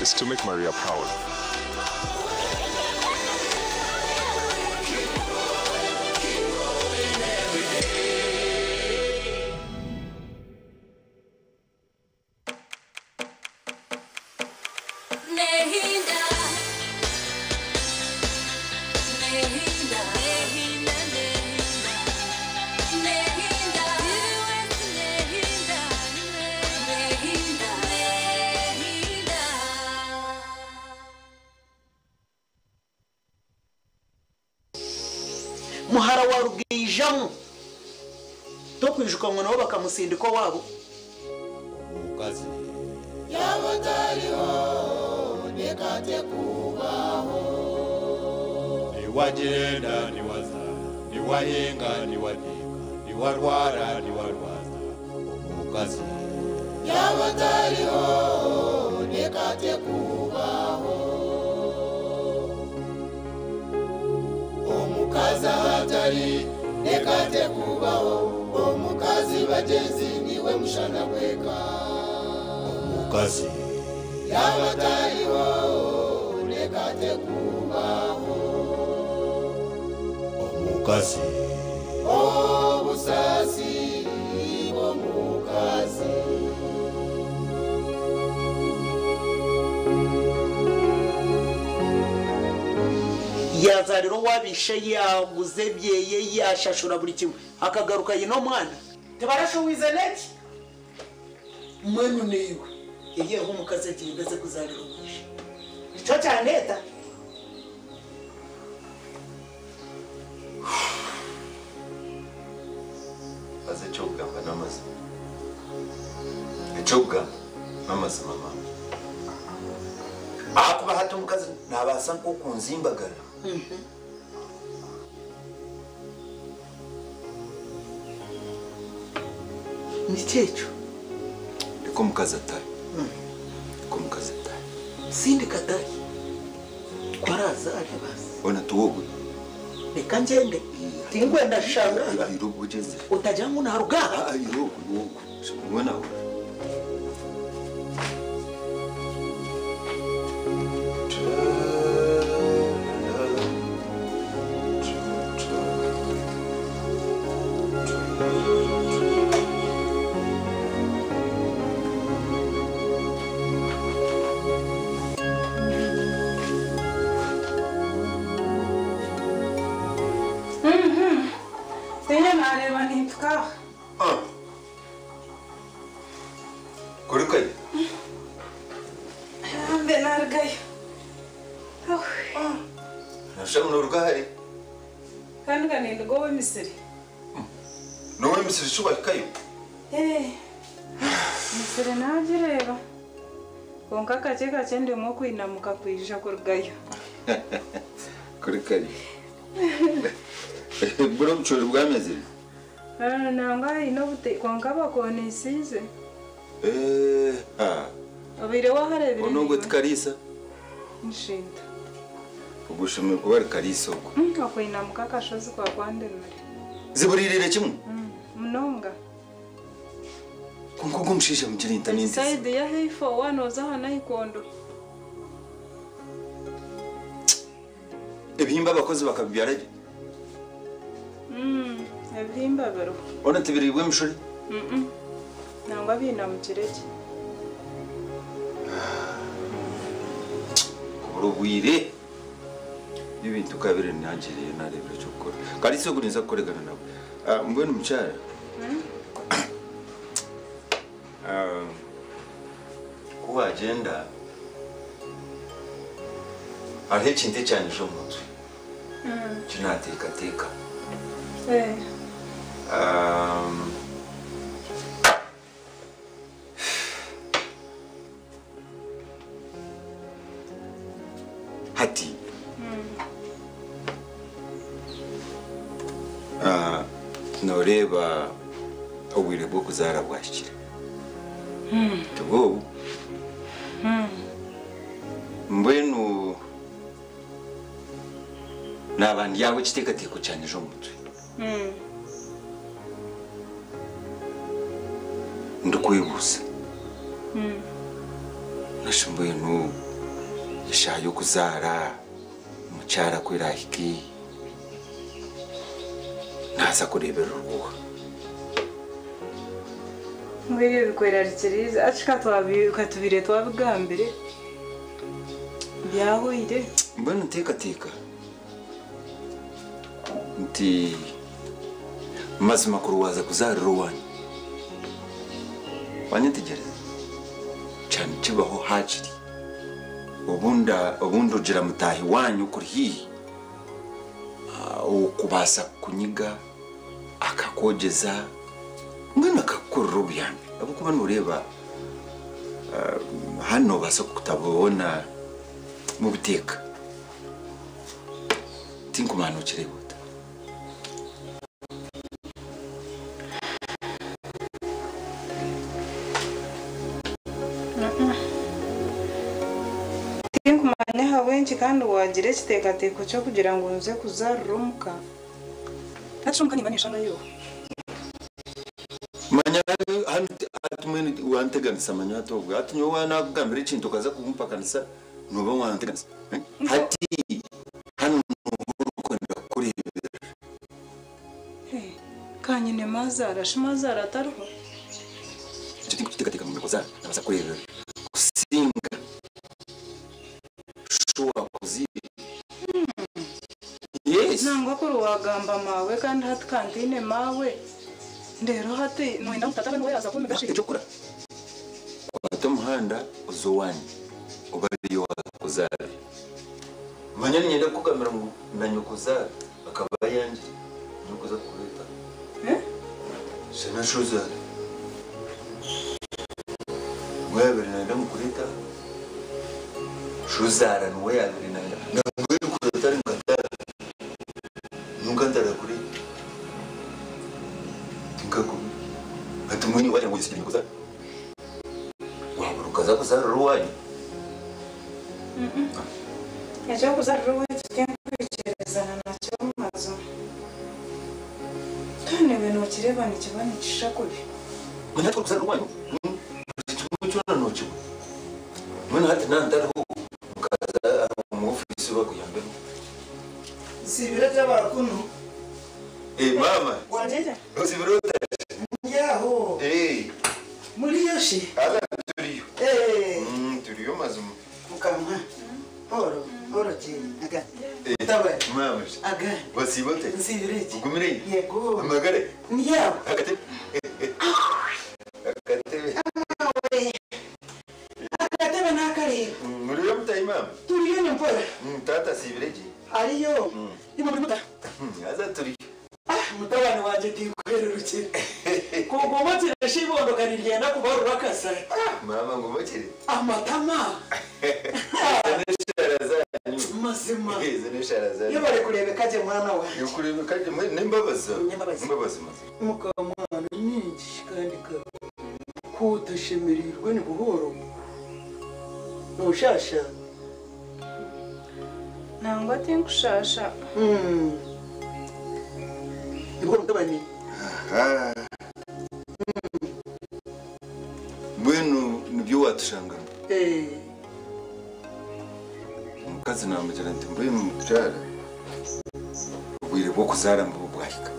is to make Maria proud. Nehinda, nehinda, nehinda, nehinda, nehinda, nehinda, nehinda. Muhara wa Rugeijamu Tokwijuka ngo nabo bakamusindika owabo. Omukazi. Yaba atariho nekate kubaho. Niwagenda niwazaara niwahinga niwateeka niwarwara niwarwaza omukazi. Yaba atariho nekate kubaho. Omukazi ahatari nekate kubaho. Omukazi bagenzi niwe mushana gweka. Omukazi. Yaba atariho nekate kubaho. Omukazi. Obusasi bw'omukazi. Yazarira owabishe yaguze ebyeye yashashura buri kimwe akagaruka yina omwana tibarashuwize neki mwenu niwe yeyeho omukazi agyendeze kuzarira omwisha nikyo kyaneta. Aze ekyokugamba n'amazima. Ekyokugamba n'amazima mama. Ahakuba hati omukazi nabaasa nk'okunzimbagara. Niki ekyo? Reka omukazi atahe. Reka omukazi atahe. Sindika atahe. Kwarazaare basi. Ona tuwogwe. Reka ngyende. Tingwenda shanga. Irogo ugeze. Utagira ngu naruga aha. Irogo irogo. Mwana we. Tinye nareba nitukaha. Kurukayo. Mbe narugayo. Nashaka noruga hari. Kandi kaninduga ow'emisiri. N'ow'emisiri shi wahikayo? Misiri nagireeba. Kwonka kakye kakye ndimu okwinamuka kwija kurugayo. Kurukayo. Buri obucoori bwamezire? Nangwa haine obute kwonka bakonesiize. Obaire wahareebire? Onongo ti Kariisa? Nshinta. Ogushemereire kuba ari Kariisa ogwo. Okwinamuka akashozi kwa kwandemire. Ziburirire kimwe? Munonga. Kwonka ogwo omushaija mugire nta n'enzizi. Saidi y'ahaifo waanoza aha nahikondo. Ebihimba abakozi bakabibyara gye? Ebihimba biriho. Ona tibiriibwa emishuri? Nangwa biinamukire gye. Kubura obwire ebintu kabire nangiriyo nareebera ekyokukora. Kariisa ogu ninza kukoregana nawe. Mbwenu mukyara. Ku wagyenda hariho ekintu ekyanyija omu mutwe kinateekateeka. Hati noreeba obwire bw'okuzaara bwahikire. Tibwobu? Mbwenu naba ndyaho ekiteekateeko kyanyija omu mutwe. Ndikwebuuza. Nashi mbwenu eshaaha y'okuzaara omukyara ku erahike naaza kureeberera oruguha. Mbwenu ebyo bikwerarikiriize ati katubire twabigambire byahweire. Mbwenu nteekateeka nti mazima kuruwaza kuzaarira owanyu. Wanyetegyereza kyane kibaho hakiri. Obundi ogira mutaahi wanyu kuri haihi okubaasa kunyiga akakwogeza Kukorera obuyambi ahabw'okuba nooreeba hanu noobaasa kutabona mu buteeka. Tinkumanya nookireeba ota. Tinkumanya ahabw'enki kandi waagira ekiteekateeko ky'okugira ngu nze kuzaarira omuka. Hati shi omuka nimba ninshangayo oha? Manya hanu hati mbwenu wanteganisa manya hati obwe hati nyowe waaba nakugambira ekintu okaza kumpakanisa nooba wanteganisa. Hati hanu nooba orikwenda kukureeberera. Ka nyine maazaara shi maazaara atariho? Ekyo tinkukiteekateeka ngu nyokozaara nabaasa kukureeberera kusinga sho waakuzaire. Yes. Nangwa kuri waagamba maawe kandi hati ka ntaine maawe reero hati nooyenda ngu tata abe niwe yaaza kumpiga shi? Eky'okukora kwata omuhanda oze owaanyu obe ariyo waakuzaara. Manya niinyenda kukugambira ngu na nyokozaara akaba ayangire nyowe kuza kukureeta. Shana shozaara niwe yaabaire naayenda ngu nkureete aha. Shozaara niwe yaabaire naayenda. Nambwenu kuri otari nka taata, nyowe nkantarakureeta. Tinkakubire. Hati mbwenu iwe waagira ngu oyetsigire nyokozaara, waabura okaza kuzaarira owaanyu. Eky'okuzaarira owaitu tinkwikirizana nakyo mazima. Kandi naiwe nookireeba nikiba nikishusha kubi. Manya hati orikuzaarira owaanyu, buri kimwe kyona nookibona. Mbwenu hati naaba ntariho nkaza omu ofiisi bakuyambeho. Nsiibire gye abakunu. Eh, maama. Wangyera. Osiibire ota? Ndi aho. Eh. Muriyo shi? Haza turiyo. Eh. Turiyo mazima. Mukama. Oro, oro gye. Aga. Eh, Mutabani. Maama. Aga. Wasiiba ota? Nsiibire gye. Ogumire? Yego. Amagara? Ndi aho. Akatebe. Akatebe. Amawe. Akatebe n'akareeba. Muriyo mutahi maama? Turiyo ni mpora. Taata asiibire gye. Ariyo. Imwe muri muta. Haza turiyo. Mutabani wangye tinkwererukire. Kugomokire shi ibondo niryenda kubarura akasa. Maama ngomokire. Amatama. Izo n'eshara zanyu. Mazima. Izo n'eshara zanyu. Iyo bari kurebeka gye mwana wange. Yokurebeka gye n'embabazi. N'embabazi. Embabazi mazima. Mukamwana nyingi kandi ka kutashemereirwe ni buhoro. Noshasha. Nangwa tinkushasha. Ni buhoro mutabani. Aha. Mbwenu nibyo watushangamu. Eh. Omukazi namugira nti mbwenu mukyara obwire bw'okuzaara mbwo bwahika.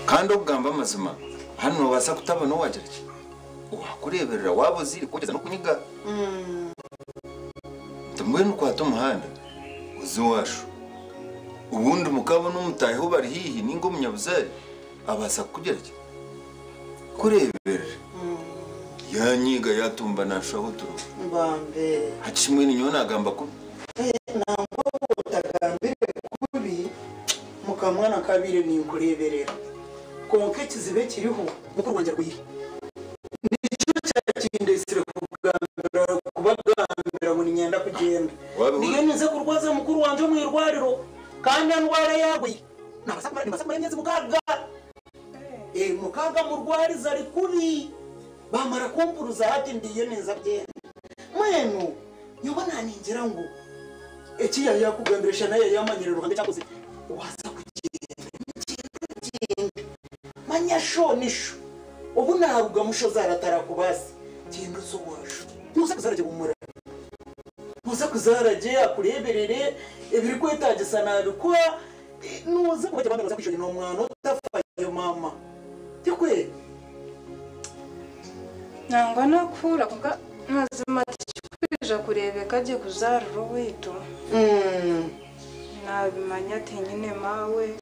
Kandi okugamba amazima hanu noobaasa kutabona owagira ki? Owakureeberera waaba ozaire kugyeza n'okunyiga. Nti mbwenu kwata omuhanda oze owashu. Obundi mukabona omutaahi ou bari haihi ninga omunyabuzaare abaasa kukugira ki? Kureeberera. Yanyiga yatumba naashushaho oturo. Mbambe. Hati shi mbwenu nyowe naagamba kubi? Nangwa otagambire kubi mukamwana nkabaire ninkureeberera. Kwonka ekizibu ekiriho mukuru wangye arwaire. Nikyo kyakindetsire kugambira kubagambira ngu niinyenda kugyenda. Wabihurira? Ndiyo ninza kurwaza mukuru wangye omu irwariro kandi endwara ei arwaire nabaasa kumara nimbaasa kumara emyezi mukaaga. Mukaaga murwarize ari kubi. Bamara kumpuruza hati ndiyo ninza kugyenda. Mbwenu nyowe naningira ngu eki yari yakugambira shana yari yamanyire Ruhanga eki akozire. Waaza kugyenda gyenda manya sho nisho obu narugamu sho zaratarakubaasa gyenda oze owasho. Nooza kuzaara gye humura. Nooza kuzaara gye akureeberere ebirikwetaagisa nabikuha. Nooza kuba gye bambe nooza kwija oine omwana otafayo maama. Tikwe? Nangwa nakuhurira kwonka mazima tikikwija kureebeka gye kuzaarira owaitu. Nabimanya tinyine maawe.